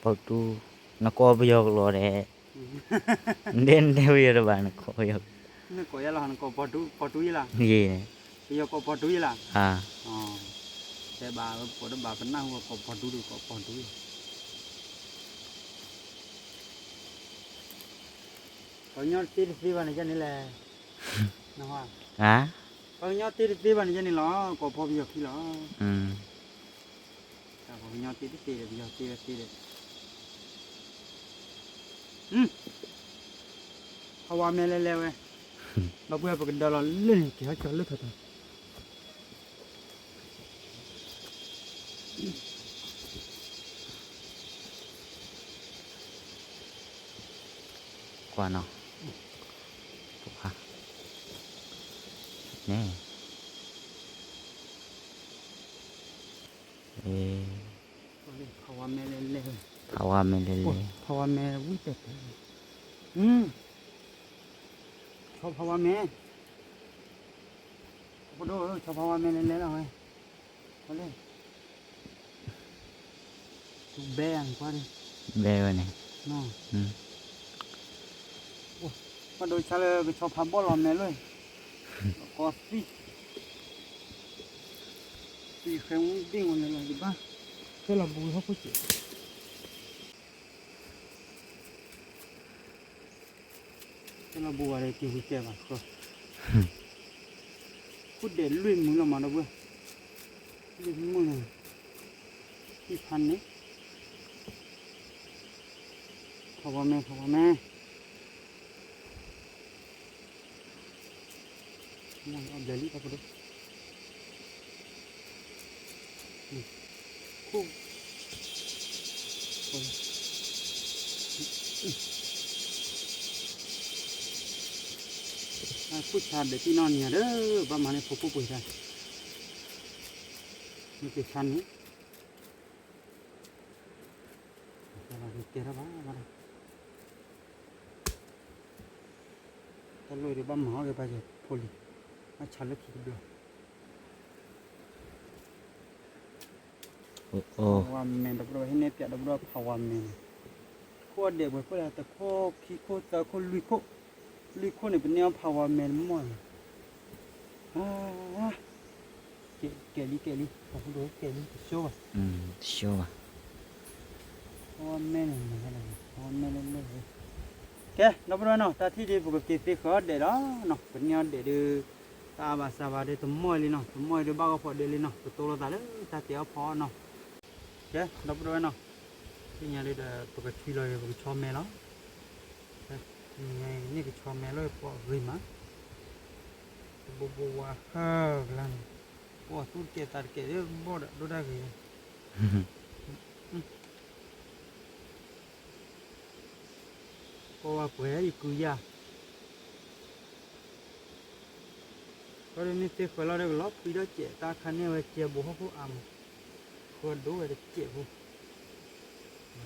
ပီၣ်တူ, နကိးပယီၤကလီၤဒဲး, နဒဲနဒဲပယီၤတဘၣ် နကိးပယီၤ, နကိးယဲလီၤ နကိးပီၣ်တူ, ပီၣ်တူယဲလီၤ, ယဲ, ပယီၤကိးပီၣ်တူယဲလီၤ, တဲဘၣ်ပကိးတဘၣ် ပနၢ်ဟူကိးပီၣ်တူဒီး ကိးပီၣ်တူယဲ, ပှၤကညီတသ့တသ့ဘၣ်န့ၣ်ယဲန့ၣ်လဲၣ်, ပှၤကညီတသ့တသ့ဘၣ်န့ၣ်ယဲန့ၣ်လီၤ ကိးဖီပယီၤခံလီၤ, ပှၤကညီတသ့တသ့ဒီး ပယီၤတသ့ဝဲသ့ဒီး, ဖးဝါမဲလဲၤလဲၤဝဲ, ဒီပုၢ်ဝဲၢ် ပကဒၢလီၤလၢန့ၣ် က့ၤဟီၣ်ကၠီလၢထီၣ်ထီၣ် ကွၢ်နီၤ, န့ၣ်, ဖးဝါမဲလဲၤလဲၤ, ဖးဝါမဲလဲၤလဲၤ, ဖးဝါမဲဝံၣ်တဲာ်တဲာ်, ဆီဖးဝါမဲ, ပဒိၣ် ဆီဖးဝါမဲလဲၤလဲၤလီၤဝဲ, လဲၣ်, ဘဲအကွၢ်, ဘဲဝဲန့ၣ်, ပှၤဒိဆါလၢကဆီဖးဘီၣ်လီၤမဲာ်လၢ, ကီသံၣ်, သံၣ်ဃဲမူဒ့ၣ်ဝဲန့ၣ်လီၤ ယဘၣ်, ဖဲလီၤဘူးဟီၣ်ခိၣ်စဲး တလီၤဘူးဘၣ်ဒီးက့ၤဝံၤကဲဘၣ်ဃီ, ခိၣ်ဒဲးလွံၢ်မုၢ်လီၤမးဒီပုၢ်ဝဲၢ်, လွံၢ်မုၢ်လီၤ, ဟံၣ်ဖးန့ၣ်, ဖးဝါမဲ ဖးဝါမဲ အီၣ်ဘျဲၣ်လံတၢ်ဖိဒိၣ်, ခိၣ်, ခိၣ်ဆါဘျဲၣ်တံၢ်နီၢ်နံၤဒီး ဘၣ်မၤန့ၢ်ဖိခိၣ်ပှ့ၤတၢ်, မ့ၢ်က့ၤဆါန့ၣ် ကဲထီၣ်ဘၣ်ဘၣ်ဒီး တၢ်လိၣ်ဒီးဘၣ်မၤအီၣ်က့ၤဘၣ်ယဲၢ်ဖိလံ, ဘၣ်ဆါလၢခံတဘျီ, ဖးဝါမဲ ဒီပုၢ်ဒီဝဲၢ် ဟံးန့ၢ်ပၠးဒီပုၢ်ဒီဝဲၢ် ဖးဝါမဲန့ၣ်, ခိၣ်အီၣ်ဒဲးပှဲၤခိၣ်လဲၣ် တခိၣ်ခံခိၣ်သၢခိၣ်လွံၢ်ခိၣ်, လွံၢ်ခိၣ်န့ၣ် ပန့ၢ်အီၣ်ဖးဝါမဲတမီၢ်န့ၣ် ကဲလံ ကဲလံ ပှၤဖိဒိၣ်ကဲလံ တဆိဘၣ်, တဆိဘၣ်, အဝဲမဲန့ၣ် အဝဲမဲန့ၣ်, ကဲ ဒီပုၢ်ဒီဝဲၢ်နီၤ တၢ်ထံၣ်ဒ် ပကက့ၤသ့ဃၢၤအီၣ်ဒဲးဒီးနီၤ ပန့ၢ်အီၣ်ဒဲးဒီး တၢ်အါဘၣ်စးဘၣ်ဒီး တမီၢ်လံနီၤ တမီၢ်အံၤဒီးဘၣ်ဂီၢ်ဖီၣ်ဒဲးလံနီၤ ပတိလိာ်သးလၢတၢ်တဲအီၣ်ဖီအီၣ်နီၤ, ကဲ ဒီပုၢ်ဒီဝဲၢ်နီၤ သ့ၣ်ညါဒ်ဒီး ပကထွံလီၤဒီး ပကဆီမဲလီၤ န့ၣ်ကဆီမဲလီၤ ပှၤဂ့ၤမး, တဘိဘိဝါဟၢကလါန့ၣ်, ပှၤသူၣ်တကဲးသးတကဲးလၢဘီၣ်ဒီး ဒိၣ်ဒၣ်ဂ့ၤ, ပှၤဝါပှဲၤယကုယၤ, ဒီးမ့ၢ်သ့ဃၢၤလီၤဒီးကလီၤဖှံဒီးစဲး တၢ်ခါန့ၢ်ဝဲကဲဘိဟီၣ်ခိၣ်အါမး, ဃၢဒိၣ်ဝဲတစဲးဖိ,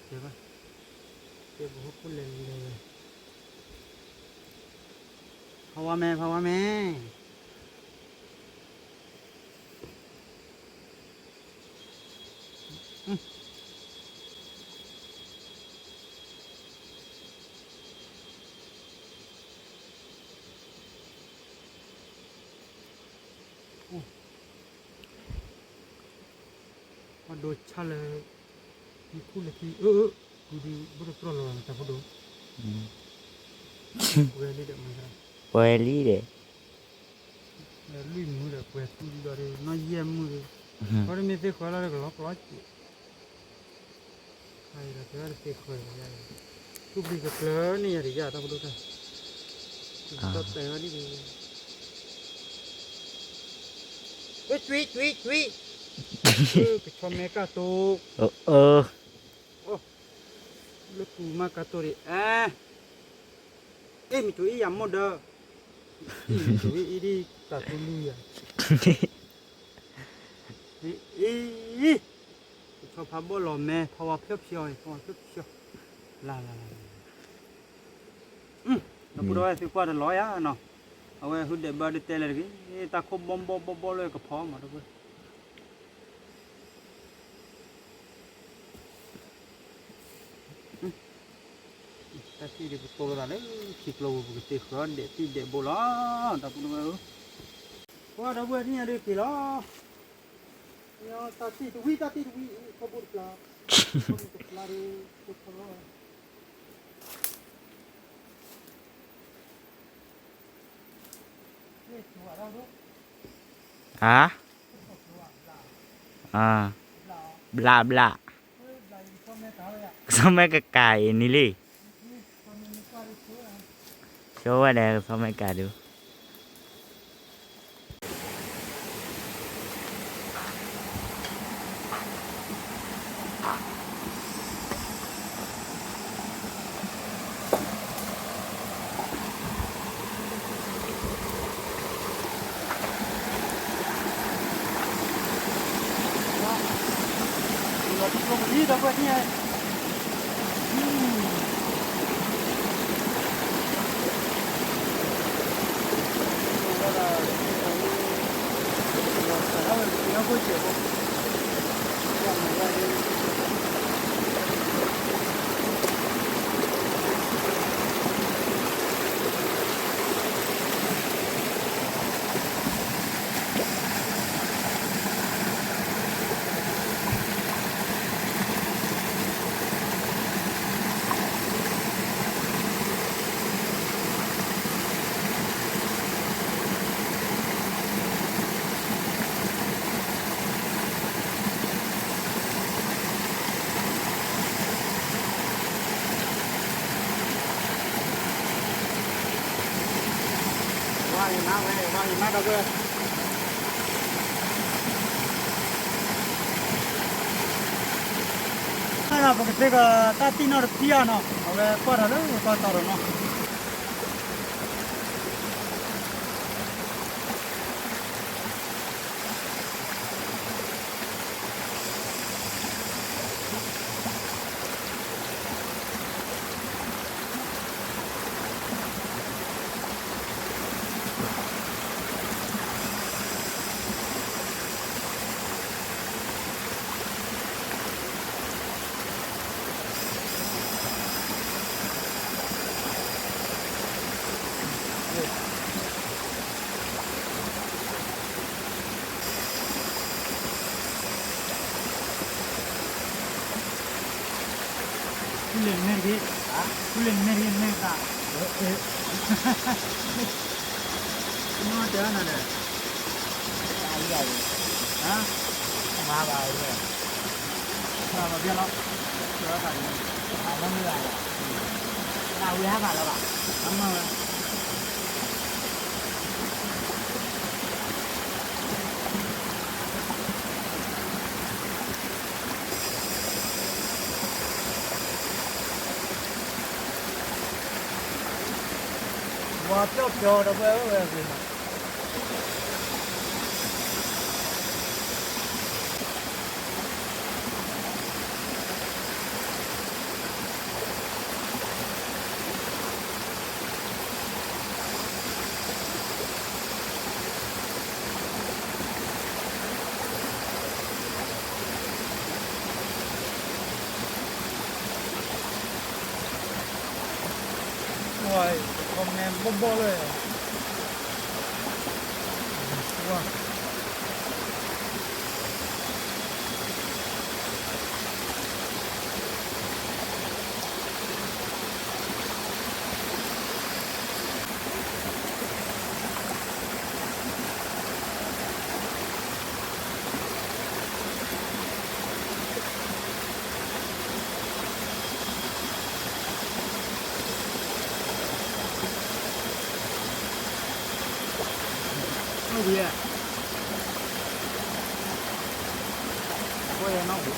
တဲဘၣ်, ကဲဘိဟီၣ်ခိၣ်လဲၤလဲၤဝဲ, ဖးဝါမဲ ဖးဝါမဲ ပှၤဒိဆါလၢ ဟံၣ်ခိၣ်လၢခံ အၢ အၢ ကူဒု ဘၣ်တတြီၢ်လီၤတၢ်ဖိဒိၣ်, ပှဲၤလံဒီးမၤသရၣ်, ပှဲၤလံဒီး, လွံၢ်မုၢ်ဒီးပှဲၤသူဒီး နီၢ်ယဲၢ်မုၢ်ဒီး, ခီတမ့ၢ်သ့ဃၢၤလီၤဒီးကလီကလီက့ၤ ခါအံၤဒီးတဲဝဲတသ့ဃၢၤလီၤ, သူၣ်ဘျံးကကျၢၤန့ၣ်ယၤဒီးယၤတၢ်ဖိဒိၣ်တၢ်, တၢ်တဲဝဲဒ်, ကွံကွံကွံကွံ, ကဆီမဲကၢ်တိ, လၢကူမၤကၢ်တိဒံး, အဲ မ့ၢ်တအံၤယၤမိၢ်ဒီး, မ့ၢ်တအံၤဒ်တၢ်တူၢ်လူၤယၤ, အံၤ, ကဆီဖးဘီၣ်လီၤမဲ ဖးဝါဖျၢၣ်ဖျီၣ်, ဖးဝါဖျၢၣ်ဖျီၣ်, လၢ်လၢ်လၢ်, ဒီပုၢ်ဒီဝဲၢ်သုကွၢ်တလီၤယၤနီၤ, အဝဲဟုဒဲးဘၢဒ်တဲလၢတဂ့ၤ, တၢ်ခိၣ်ဘီဘီဘီဘီလၢကဖီမးဒီပုၢ် တၢ်ထံၣ်ဒ်ပတိလိာ်သးလၢခံကျိပူၤ ပကသ့ဃၢၤဒဲးတံၢ်ဒဲးဘိလီၤ, ဒီပုၢ်ဒီဝဲၢ်ဧၢ, ပှၤဒီပုၢ်ဝဲၢ်သ့ၣ်ညါဒ်က့ၤလီၤ, တၢ်ထံၣ်တဝံၤ တၢ်ထံၣ်တဝံၤ ခီဘိတကျါ, ခီဘိတကျါဒီး တခီလီၤ ဟါ, ဘျးဘျး, ကဆီမဲကကၤအံၤန့ၣ်လံ, ဆိဝဲဒီးကဆီမဲကၤဒုး လီၤတံၢ်ဖိမုၢ်လံ ဒီပုၢ်ဝဲၢ်သ့ၣ်ညါ, လီၤတံၢ်ဖိမုၢ်လံ ဒီပုၢ်ဝဲၢ်သ့ၣ်ညါ, လီၤစးထီၣ်ဝဲလၢက့ၤဟီၣ်ခိၣ်စဲးဖိ ဝါယမါဝဲ ဝါယမါဒီပုၢ်ဝဲၢ်, ပကသ့ကတၢ်တံၢ်နီၣ်တထံၣ်အါနီၤ အဝဲကွၢ်ဒီးလၢပှၢ်တီၤဒီးနီၤ. ကူလဲၤနမဲာ်တဂ့ၤ, ကူလဲၤနမဲာ်တဂ့ၤ နမဲာ်သး, နီၢ်တဲနၤလဲၣ်, မၤဘၣ်ဝဲ, မၤဘၣ်ဘျဲလီၤ, အမ့ၢ်ဂၤ, နဝဲဟးဘၣ်လီၤဘၣ်, အမၤဝဲ ဝါပျီၣ်ပျီၣ်ဒီပုၢ်ဝဲၢ်ဂ့ၤမး, ဝါအံၤ comment ဘီၣ်ဘီၣ်လၢ ဝါ အိၣ်ဘှံးဧါ,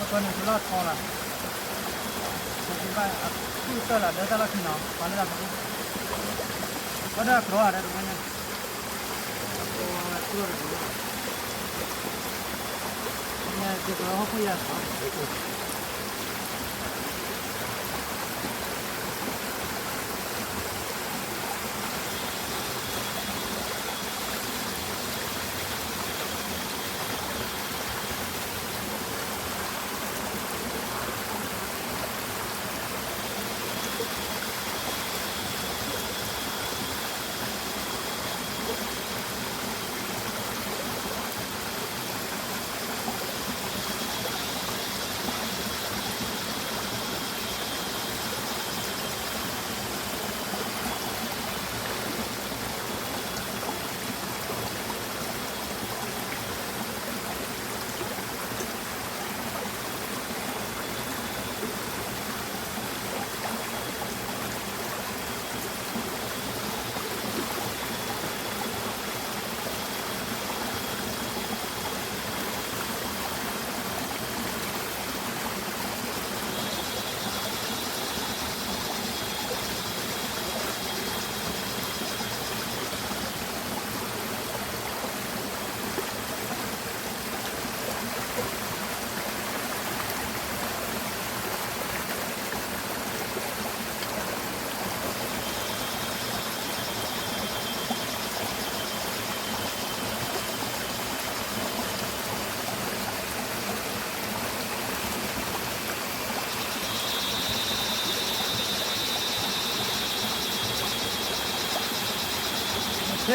အဃိယနီၢ်ဘှံး, အဃိန့ၣ် တလီၢ်ထီလၢ်, ပကဘၣ်အကုၢ်တၢၢ်လၢဒၢတၢ်လီၢ်ခံနီၤ ပှၤလၢတၢ်ဖီခိၣ်, ဘၣ်ဒၣ်ကရီဧါဒီးတဝဲန့ၣ်, ကရီဝဲကုၢ်တဘျုးလီၤ, န့ၣ်ကရီဟီၣ်ခိၣ်ယၤနီၤ. ဟ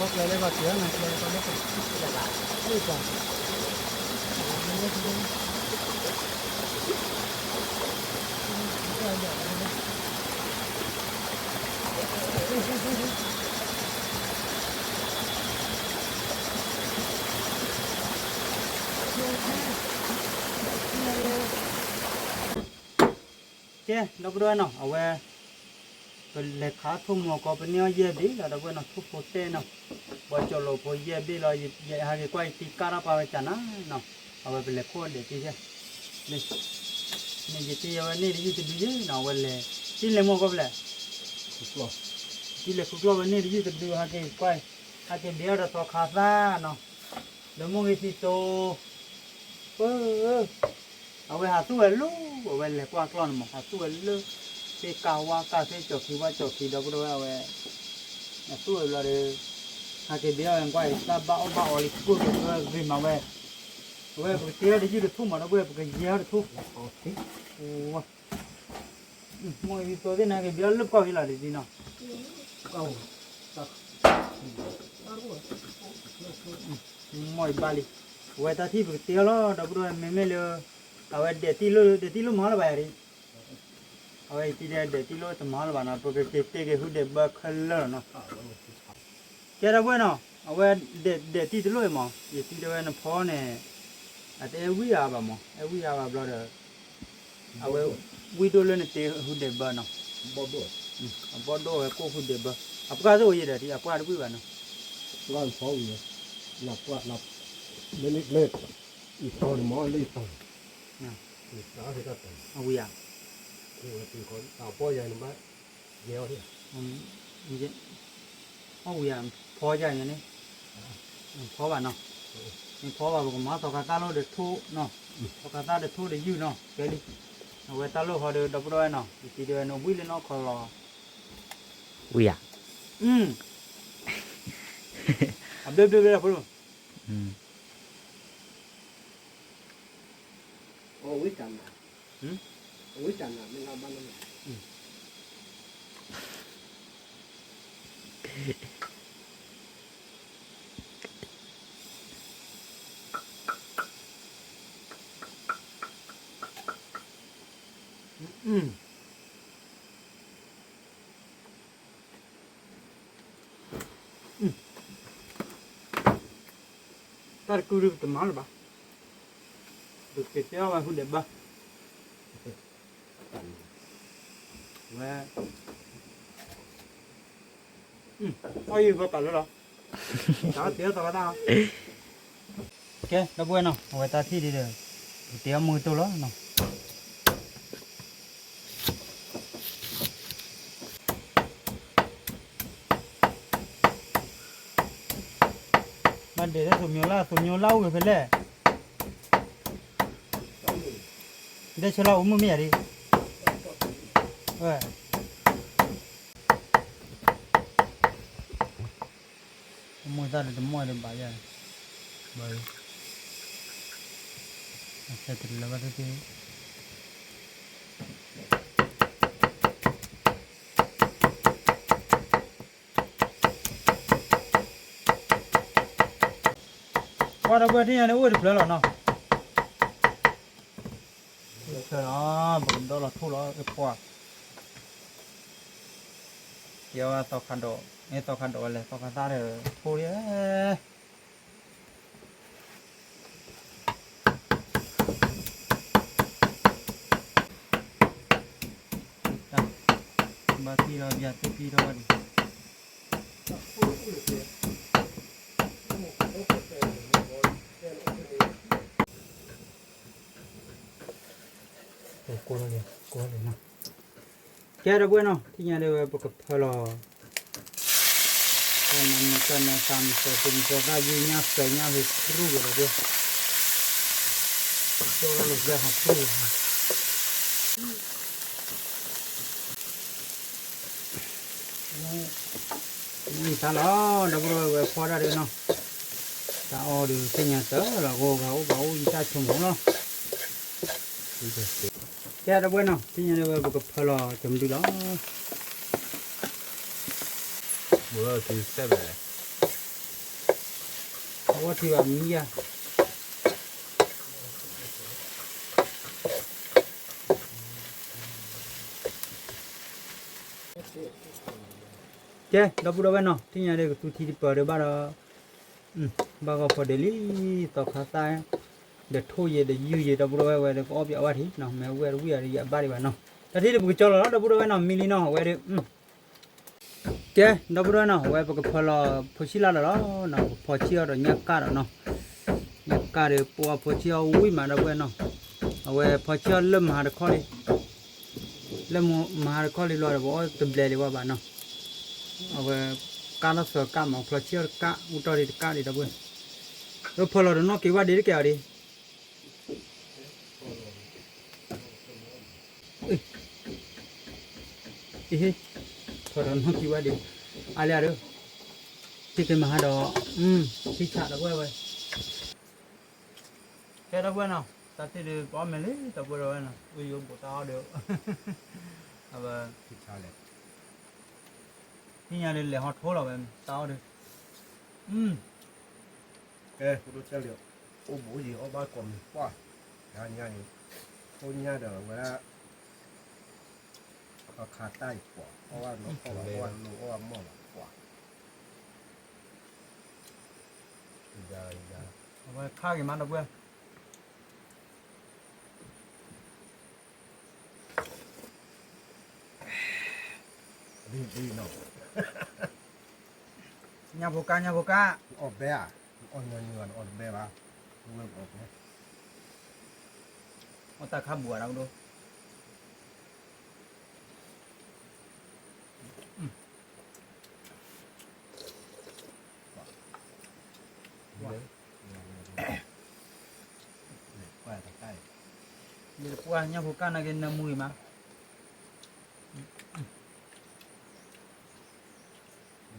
့ၣ်, ထံၣ်ညါတဘျီလံကၠီလံနီၤ ခီဖျိနီၤ, တမံၤ, ကဲ ဒီပုၢ်ဒီဝဲၢ်နီၤ အဝဲ ပလဲၤခးထိၣ်မူအကီ ပန့ၢ်အီၣ်ယဲၢ်ဘ့ၣ်လီၤ ဒီပုၢ်ဝဲၢ်နီၤ ထိၣ်ဖိတဲၣ်နီၤ, ပှၤကၠီၤလိာ်ဖိယဲၢ်ဘ့ၣ်လီၤ, ယဟဲက့ၤကွၢ်ယတံၤကၢ်ထီၣ်ပာ်ဝဲကၠးနၤနီၤ, အဝဲပလဲၤခိၣ်ဒဲးတံၢ်ယဲၢ်, န့ၣ်ယတံၤအဝဲန့ၢ်တယုၢ်တဒုယဲၢ်နီၤ, အဝဲလဲၤ တံၢ်လဲၤမိၢ်ကီၢ်ဖဲလဲၣ်, တံၢ်လဲၤခူကျီၢ်ဝဲန့ၢ်တယုၢ်တဒု ဟဲက့ၤကွၢ်, ဟဲက့ၤဘ့ၣ်အီၣ်ဒီးသီခါသၣ်နီၤ, ဒီးမိၢ်ဂ့ၤသံတိၤ ပၢ်ဧၢ, အဝဲဟးသူၣ်ဝဲလၢ အဝဲလဲၤကွၢ်ကျီၢ်န့ၣ်မး ဟးသူၣ်ဝဲလၢ သ့ၣ်ကၢ်ဝါကၢ်သ့ၣ်ကၠီၤခံဝါကၠီၤခံ ဒီပုၢ်ဒီဝဲၢ်အဝဲ ဟးသူၣ်ဝဲဘျီဒီး ဟးက့ၤဘ့ၣ်အီၣ်ဝဲကွၢ်အံၤ တၢ်ဘၣ်အီၣ်ဘၣ်အီလံ ကိၣ်က့ၤဝဲဂ့ၤမးဝဲ, အဝဲပကတ့အီၣ်တယုၢ်တထူၣ်မး ဒီပုၢ်ဝဲၢ် ပကယဲၢ်အီၣ်တထူၣ် မိၢ်ဂ့ၤသံတိၤသ့ၣ်န့ၣ် ဟဲက့ၤဘ့ၣ်အီၣ်လၢပကီၢ်ဖဲလီၤဒ်နီၤ မ့ၢ်ဘၣ်လံ, အဝဲတၢ်ထံၣ်ပကတ့အီၤလီၤ ဒီပုၢ်ဒီဝဲၢ် မ့မ့ၢ်လၢ အဝဲဒဲးတံၢ်လိၣ် ဒဲးတံၢ်လိၣ်မၤလၢၤဘၣ်ယၤဒ်, အဝဲယတံၤဒဲးတံၢ်လိၣ်တမၤလၢၤဘၣ်နီၤ ပကက့ၤတ့က့ၤဟူဒဲးဘၢခဲလၢာ်လီၤနီၤ, ကဲဒီပုၢ်ဝဲၢ်နီၤ အဝဲဒဲးတံၢ်တလိၣ်အံၤမး ယတံၤတဲဝဲနဖီန့ၣ် အတအဲၣ်ဝံၣ်အါဘၣ်မး အဲၣ်ဝံၣ်အါဘၣ်ဘျီဒီး အဝဲ ဝံၣ်ဒိၣ်လၢနတ့ဟူဒဲးဘၢနီၤ, အဘီၣ်ဒိၣ်ဝဲကိၣ်ဟူဒဲးဘၢ, အပှၢ်သ့ၣ်အိၣ်ယဲဒီး အပှၢ်တဝံၣ်ဘၣ်နီၤ, အဝံၣ်ဧါ, အီၣ်ဝံၣ်ဧါ, ဖီယၤန့ၣ်, ဖီဘၣ်နီၤ, နဖီဘၣ် ပကမၤသီခါသၣ်လိၣ်ဒီးထိၣ်နီၤ, သီခါသၣ်ဒီးထိၣ်ဒီးယုၢ်နီၤ ကဲလံ, အဝဲတၢ်လိၣ်ဃီဒီး ဒီပုၢ်ဒီဝဲၢ်နီၤ ယတံၤတဲဝဲနဝံၣ်လၢနီၢ်ခီလီၤ, ဝံၣ်ဧါ, အဘျဲၣ်ဘျဲၣ်ဘျဲၣ်ဖိ တၢ်တကုၢ်ဒုးပတမၤလၢၤဘၣ်, ပက့ၤတဲအီၣ်ဝဲဟူဒဲးဘၢ, ဝဲ, အီၣ်ယုၢ်ဘၢပာ်လၢလီၤ, တၢ်တ့အီၣ်သီခါသၣ်လီၤ, ကဲ ဒီပုၢ်ဝဲၢ်နီၤ အဝဲတၢ်ထံၣ်ဒ်ဒီး ပကတဲအီၣ်မုၢ်ကတိၢ်လီၤနီၤ မ့ၢ်ဒဲးလၢသိးမျိၤလၢ သိးမျိၤလၢအိၣ်ဂ့ၤဖဲလဲၣ်, ဒဲးဆၢလၢအိၣ်မုၢ်မ့ၢ်ယၤဒ်, ဝဲ, မိၢ်သၣ်ဒီးတမိၢ်ဒီးဘၣ်ယၤ, ဘၣ်, ဆဲးတလၢဘၣ်တသ့ ပှၤဒီပုၢ်ဝဲၢ်ထံၣ်ညါန့ၣ် အိၣ်ဝဲတဖျၢၣ်လီၤနီၤ, တဖျၢၣ်လီၤ ပကဒီလီၤထိၣ်လီၤ အပှၤ, ကဲဝဲသီခါဒိး မ့ၢ်သီခါဒိးဝဲလဲၣ် သီခါသၣ်ဒီးထိၣ်လံ ဘၣ်သံလီၤ ဘၣ်သံပံထီၣ်ဘၣ်ဒံး ကဲဒီပုၢ်ဝဲၢ်နီၤ ထံၣ်ညါဒ်ဝဲပကဖၢလီၤ တၢ်နမံၤတၢ်နသးမံၤစၢၤ သုမံၤစၢၤသၣ်ယုၢ်ညၣ်စၢၤညၣ်ဟ့ၣ်ဖြူၣ်ကဒီးဒၣ်, ကၠီလီၤလၢယၢ်ဟးဖြူၣ်, မံၤသးလီၤ ဒီပုၢ်ဒီဝဲၢ် ဝဲဖီဒၣ်ဒုးနီၤ, တၢ်အီၣ်ဒုးသ့ၣ်ညါတၢ်လီၤ ဂိၢ်ဂၤအိၣ်ဘၣ်အိၣ်ယတၢ်ဆိကမိၣ်လီၤ, ကဲဒီပုၢ်ဝဲၢ်နီၤ သ့ၣ်ညါဒၣ်ဝဲပကဖၢလီၤကမဒုလီၤ. အဝဲထံဘၣ်မံယၤ, ကဲ ဒီပုၢ်ဒီဝဲၢ်နီၤ သ့ၣ်ညါဒၣ်ကသူထံတပၢၤဒၣ်ဘၣ်ဒီး, ဘၣ်ဂီၢ်ဖီဒ့လံ, သီခါသၣ်, ဒီးထိၣ်ယဲၤဒီးယုၢ်ယဲၤ ဒီပုၢ်ဒီဝဲၢ်ဝဲဒီးကအီၣ်ပၠးဝဲထံနီၤ မ့ၢ်ဝဲတဝံၣ်အီၤဒီးယဘၣ်ဒံးဘၣ်နီၤ, တၢ်ထံၣ်ဒၣ်ပကကၠီလီၤလီၤ ဒီပုၢ်ဒီဝဲၢ်နီၤ မံလံနီၤ အဝဲဒၣ် ကဲ ဒီပုၢ်ဒီဝဲၢ်နီၤ အဝဲပကဖၢလီၤဖိဆံးလၢ်လီၤလီၤ, ပဖီဆံးအီၤဒီးညၣ်ကၣ်ဒီးနီၤ, ညၣ်ကၣ်ဒီးပှၤဖီဆံးအီၤဝံၤမး ဒီပုၢ်ဝဲၢ်နီၤ, အဝဲဖီဆံးအီၤလၢမဟါတခီလံ, လၢမဟါတခီလံလီၤဒီး ပအီၣ်တဘျဲးလံဝဲဘၣ်နီၤ, အဝဲကၣ်လီၤသၢကၣ်မး ဖီဆံးအီၤတကၣ် အူတီၢ်ဒံးတကၣ်ဒံး ဒီပုၢ်ဝဲၢ်, ဒီးဖၢလီၤဒီးနီၣ်က့ၤဝဲဒံးတက့ၢ်အီၤဒံး အ့ ထီၣ်ဒီးနီၢ်ကံဝဲဒံး, အါလၢဒၢး, ထံၣ်က့ၤမဟါဒီး, ထံၣ်ဆးဒီပုၢ်ဝဲၢ်ဝဲ, ကဲဒီပုၢ်ဝဲၢ်နီၤ, တၢ်ထံၣ်ဒုးပအီၣ်မ့ၢ်လံ ဒီပုၢ်ဝဲၢ်နီၤ, အိၣ်ယိဘိးတၢ်အီၣ်ဒီး, အဝဲ, ထံၣ်ညါဒုးလဲၤဟီထိလီၤဝဲ, တၢ်အီၣ်ဒုး, ကဲ, အိၣ်ဘိးယံၤအီၣ်ဘၣ်ကိးမံၤပှၢ်, ညါန့ၣ်, ထိၣ်ညါဒီးဝဲဒၣ်, အခါတၢ်အံၤပှၢ်, အီၣ်ဘၣ်နီၢ်ခီၣ်ဘၣ် အီၣ်ဘၣ်လိၣ်အီၣ်ဘၣ်မီၢ်ဘၣ်ပှၢ်, အဝဲခါက့ၤမးဒီပုၢ်ဝဲၢ် ညၣ်ဖိကၣ် ညၣ်ဖိကၣ်, အီၣ်ဘဲဧါ, အီၣ်ညီနုၢ်ဘၣ် အီၣ်တဘဲဘၣ်, အီၣ်တၢ်ခါဘူးဧါ ဒီဒိၣ် ပှၢ်ညၣ်ဖိကၣ်နာ်က့ၤနၢမူဂ့ၤမး,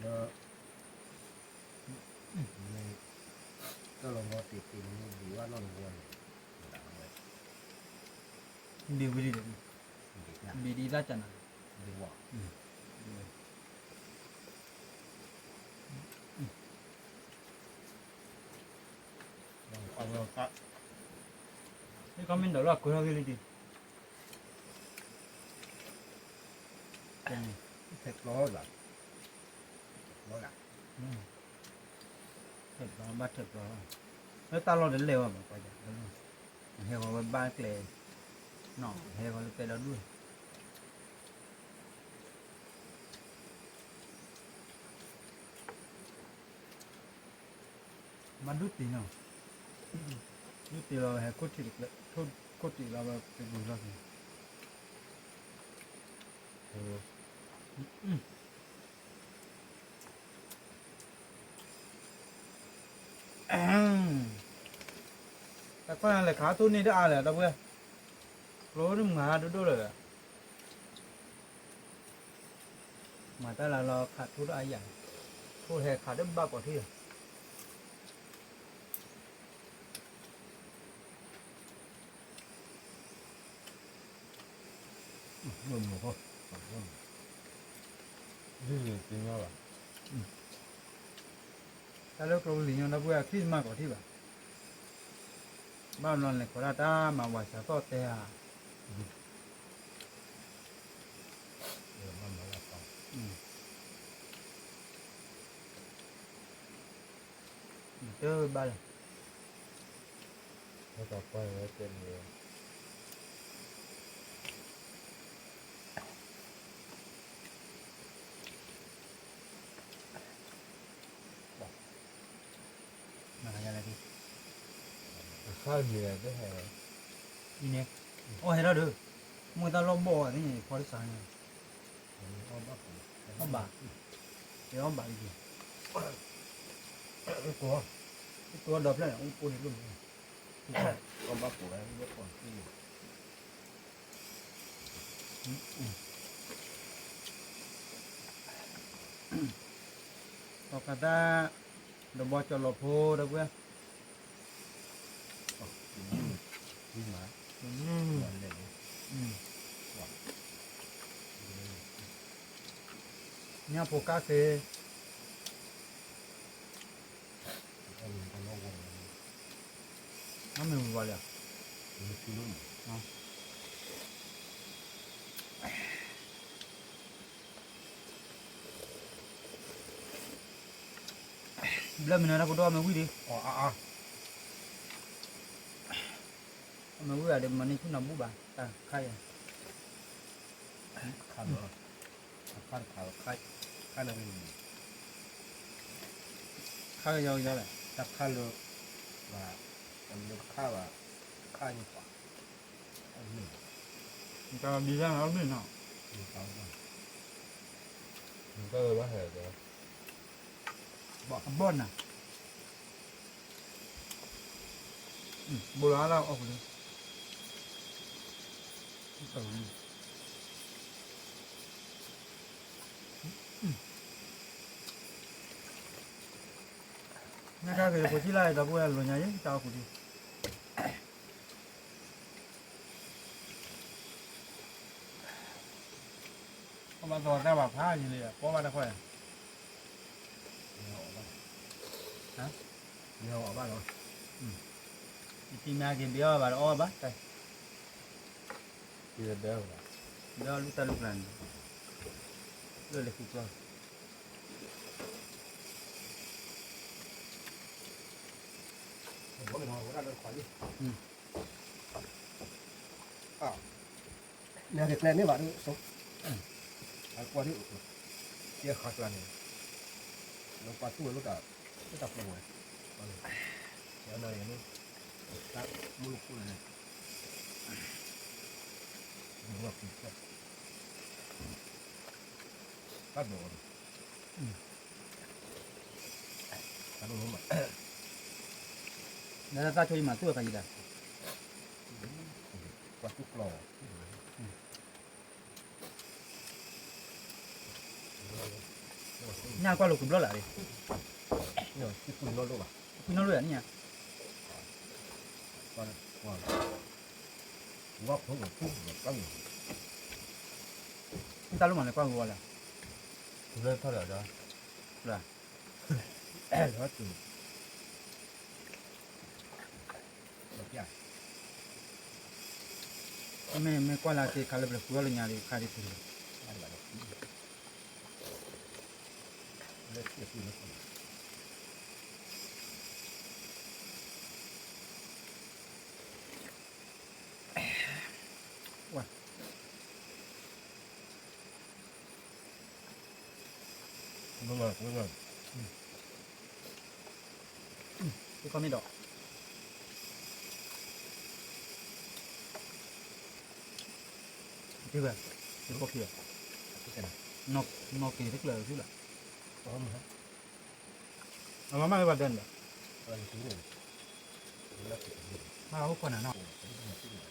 လၢ, တၢ်လီၤမီတ့ၢ်တ့ၢ်န့ၣ်မ့ၢ်ဘံၤဘၣ်နီၢ်တဝီန့ၣ်, ဘံၤဝံၤလံ, ဘံၤဒ်တၢ်ကနၤ, ဘံၤဝဲ, ဟ့ၣ်ခီမ့ၢ်ဒၣ်လၢအကွဲထီၣ်ဂ့ၢ်လံတံၢ်, ထဲကျီလီၤ, ထဲကျီလီၤ, ထဲကျီဘၣ်ထဲကျီလီၤ, လၢတၢ်လီၢ်တလဲၤဘၣ်မးကွၢ်ယၤ, ဟဲဃီၤဝဲဘၣ်ကျဲ, နီၢ်ဟဲဃီၤလၢကျဲဒီဒူၣ် မၤဒုးတံၢ်နီၤ, ဒုးတံၢ်လီၤဝဲဟဲခိၣ်ထံးတကျဲ, ခိၣ်တံၢ်လီၤဝဲတပူၤလီၤက့ၤ, တၢ်ခီၣ်ညါလဲၤခးထိၣ်န့ၢ်တအါလဲၣ် ဒီပုၢ်ဝဲၢ်, ကျိန့ၣ်မၤဒိၣ်ဒိၣ်လၢာ် မၤတၢ်လၢလီၤခးထိၣ်တအါယၤ, ထိၣ်ဟဲခးတဘၣ်ကိးထံၣ်လီၤ, တၢ်လၢကျိကလံၤညီဒီပုၢ်ဝဲၢ် ခံမးကိးထံၣ်ဘၣ်, ဘၣ်မနုၤလဲၣ် ခိးဒၣ်တၢ်မၤဝၤစှၤသီၣ်တဲဧါ, တဘၣ်လၢ အီၣ်ဟဲထီၣ်ဒီး မ့ၢ်တၢ်လီၢ်ဘီၣ်ဝဲသ့ၣ်န့ၣ် ဖီတစးန့ၣ် အီၣ်ဘၣ်, အီၣ်ဘၣ်လံ, ကိးဒီးဖျၢၣ်န့ၣ် အိၣ်ပိၢ်န့ၣ်လိၣ်မး, ကဘၣ်ကိးဝဲလၢပီၢ်န့ၣ်, သီခါသၣ် ဒီးဘီကၠီလီၤဖိဒီးကွဲ, ညၣ်ဖိကၣ်သ့, မ့ၢ်ဝံၤဝဲလၢ ဘျၢမုၢ်နၤတၢ်ကဒိၣ်အမ့ၢ်ဝံၤဒံး, အမ့ၢ်ဝံၤဒီး မၤန့ၢ်ဆူၣ်နၤဘူၣ်ဘၣ်, တၢ်ခါအံၤ, ခါလၢ, ခါတခါ, ခါလၢ, ခါကယီကယီလဲၣ်, တၢ်ခါလၢ, ဘၣ်, တမ့ၢ်တခါဘၣ်, တခါယပှၤ, တၢ်ဘံၣ်, တၢ်ဘံၣ်နီၤ, တၢ်ဘံၣ်, အဘီၣ်နၤ, ဘိလီၤအါလၢအီၣ်ပူၤလံ, နကဂ့ၤဖိဆံးလၢအံၤဒီပုၢ်ဝဲၢ်လိၤညါယဲ တၢ်အီၣ်ပူၤလံ, အဘၣ်သီတၢ်ဘၣ်ဖးယံၤလံ ပီၢ်ဘၣ်တၢ်ခီယၤ, ဟါ, ယတံၤမၤက့ၤဘၣ်အီၣ်ဘၣ်ဒီးအီၣ်ဘၣ်တၢ်, ဘၣ်အီၣ်လူၢ်တၢ်လူၢ်ကျါန့ၣ်, လၢလၢဃုကျီၢ် နဲၣ်ကျဲန့ၣ်ဘၣ်ဒ်သိး, အကွၢ်ဒ်, ယဲၢ်ခါကျါန့ၣ်, လၢပှၤသူၣ်ဝဲလိၣ်တၢ်, လိၣ်တၢ်ပူၤဝဲ, ယနၤန့ၣ်, တၢ်မူခိၣ်န့ၣ်, ဘၣ်ဒိး, နသးဆိယမၤသူၣ်အခါယံၤဒၣ်, ပှၤသူၣ်ကျီၢ်, ညၣ်ကွၢ်လိာ်ကွံာ်ဘျီလၢ်, ကွံာ်နီၢ်လိၣ်ဧါန့ၣ်ညါ, တၢ်လိၣ်မးလဲၤကွၢ်ဂီၤလၢ်, လၢထီၣ်လၢာ်ဒီး, မ့ၢ်မ့ၢ်ကွၢ်လၢ်က့ၤခါလၢပျၢၤဃုအီၣ်လၢညါဒံး ခါဒံးဖုးလီၤ, ဝါ တခီမ့ၢ်ဒီး, တဝဲ, တခီခံ, နီၢ်က့ၤတကျၢၤသုလီၤ, အမၤမ့ၢ်ဘၣ်ဒဲန့ၣ်ဒီး, မ့ၢ်အိၣ်ခိးနၤနီၤ,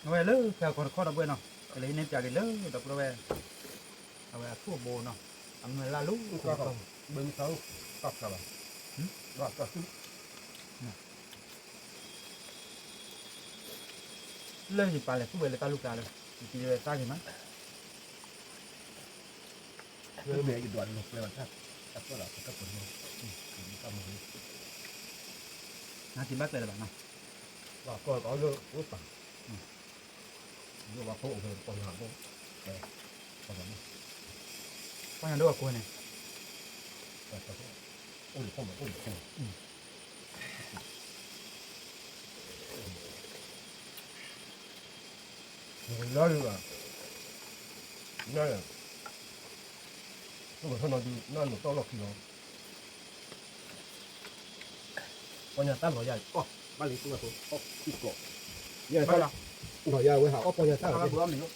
အဝဲလၢဖဲကီၢ်တခီဒီပုၢ်ဝဲၢ်နီၤ, ကလဲၤဟံးန့ၢ်ပၠးက့ၤလၢဒီပုၢ်ဝဲၢ်, အဝဲအထူၣ်အဘိနီၤ, အမုၢ်လၢ်လၢ, ဘၣ်ကီၢ်သု, လၢယပာ်လဲၤသူၣ်ဝဲလၢတၢ်လူၢ်ကျါလၢ, ယတံၤဝဲသၣ်ဂ့ၤမး, လၢမဲာ်ယဒွးလီၤကျဲဘၣ်တၢ်, တၢ်ပၢၢ်လီၤတၢ်ပၢၢ်နီၤ, တၢ်မၤ, နက့ၤဘၣ်ကျဲလၢၤဘၣ်နီၤ, ဘၣ်ကီၢ်ကီၢ်လၢအိၣ်ပာ် ယိၣ်ဝါဖိအိၣ်ဖဲပီၢ်ညါဒိၣ်, ပီၢ်ညါဒိၣ်အကိးန့ၣ်, အိၣ်လၢဖိမး အိၣ်လၢဖိမး, လီၤလၢဘၣ်, န, အိၣ်ပထီၣ်နီၤဒုး နနီၤတီၢ်လီၢ်ခံလီၤ, ပီၢ်ညါတၢ်လီၤယၤအီၣ်, ဘၣ်လံသူၣ်ဝဲဖိ, အီၣ်ခံကျိး, လီၤယၤဝဲဟးအီၣ်ပီၢ်ညါတၢ်လီၤ, ဘိး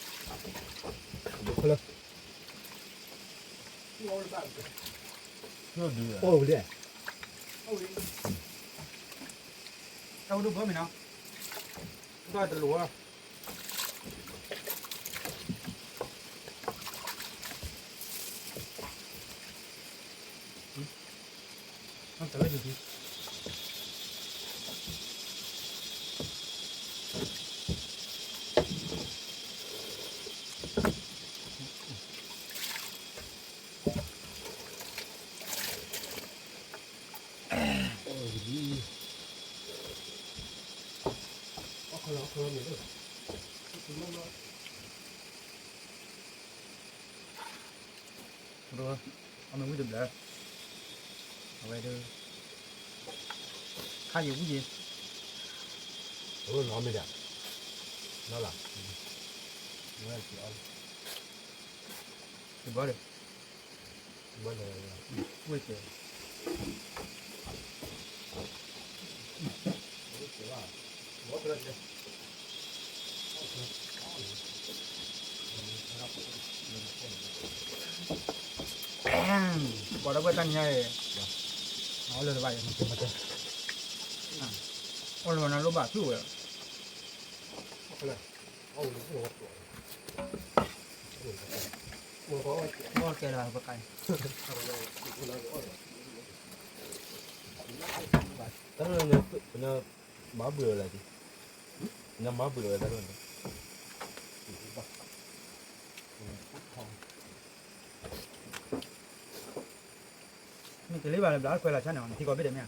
ဖီလၢ, အီၣ်ဝဲလံ, တၢ်အိၣ်ဒိၣ်ဘၢမ့ၢ်နီၤ, ဘၣ်တလိၣ်ဧါ, တၢ်ဝဲဒၣ် အမ့ၢ်ဝံၣ်တဘျီ, အဝဲဒၣ် ခါယံၤဝံၣ်ယံၤ, အမ့ၢ်ဒၣ် နီၢ်လီၤ, တဘျီဒီး ဝ့ၢ်ကဲ ပှၤဒီပုၢ်ဝဲၢ်တၢ်နံၤညါအံၤ, အီၣ်လၢတဘၣ်အံၤ, အီၣ်လၢနလိၣ်ဘၣ်သူၣ်ဝဲ, အီၣ်လၢ အီၣ်ကဲလၢပကါအံၤ, တၢ်လၢ မၤဘှံးဝဲလဲၣ်, မၤဘှံးဝဲတၢ်လၢ မ့ၢ်ကလံၢ်ဘၣ်လၢဘျးခွဲးလီၤဆါန့ၣ် နထံကီၢ်ဘ့ၣ်ဒဲးမ့ၢ်ဧါ,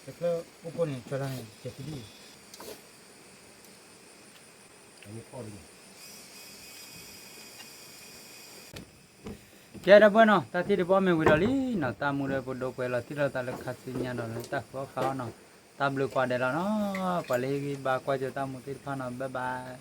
တချုးအိၣ်ဖှိၣ်န့ၣ် ဆၢလၢန့ၣ် ကဲၤသံဒံၣ်အံၤ ကဲဒီပုၢ်ဝဲၢ်နီၤ, တၢ်ထံၣ်တဘီမ့ၢ်ဝံၤဒီးလံနီၤ, တၢ်မူဒီးပဒိပှဲၤလီၤတံၢ်လီၤသးလၢခါဆူညါဒီး တၢ်ဃုအီၣ်ဃုအီနီၤ, တၢ်ဘျုးကိးဂၤဒဲးလီၤနီၤ, ပှၤလၢဟ့ၣ်ဂံၢ်ဘါကွၢ်ကၢတၢ်မူသ့ၣ်တဖၣ်နီၤ, bye bye.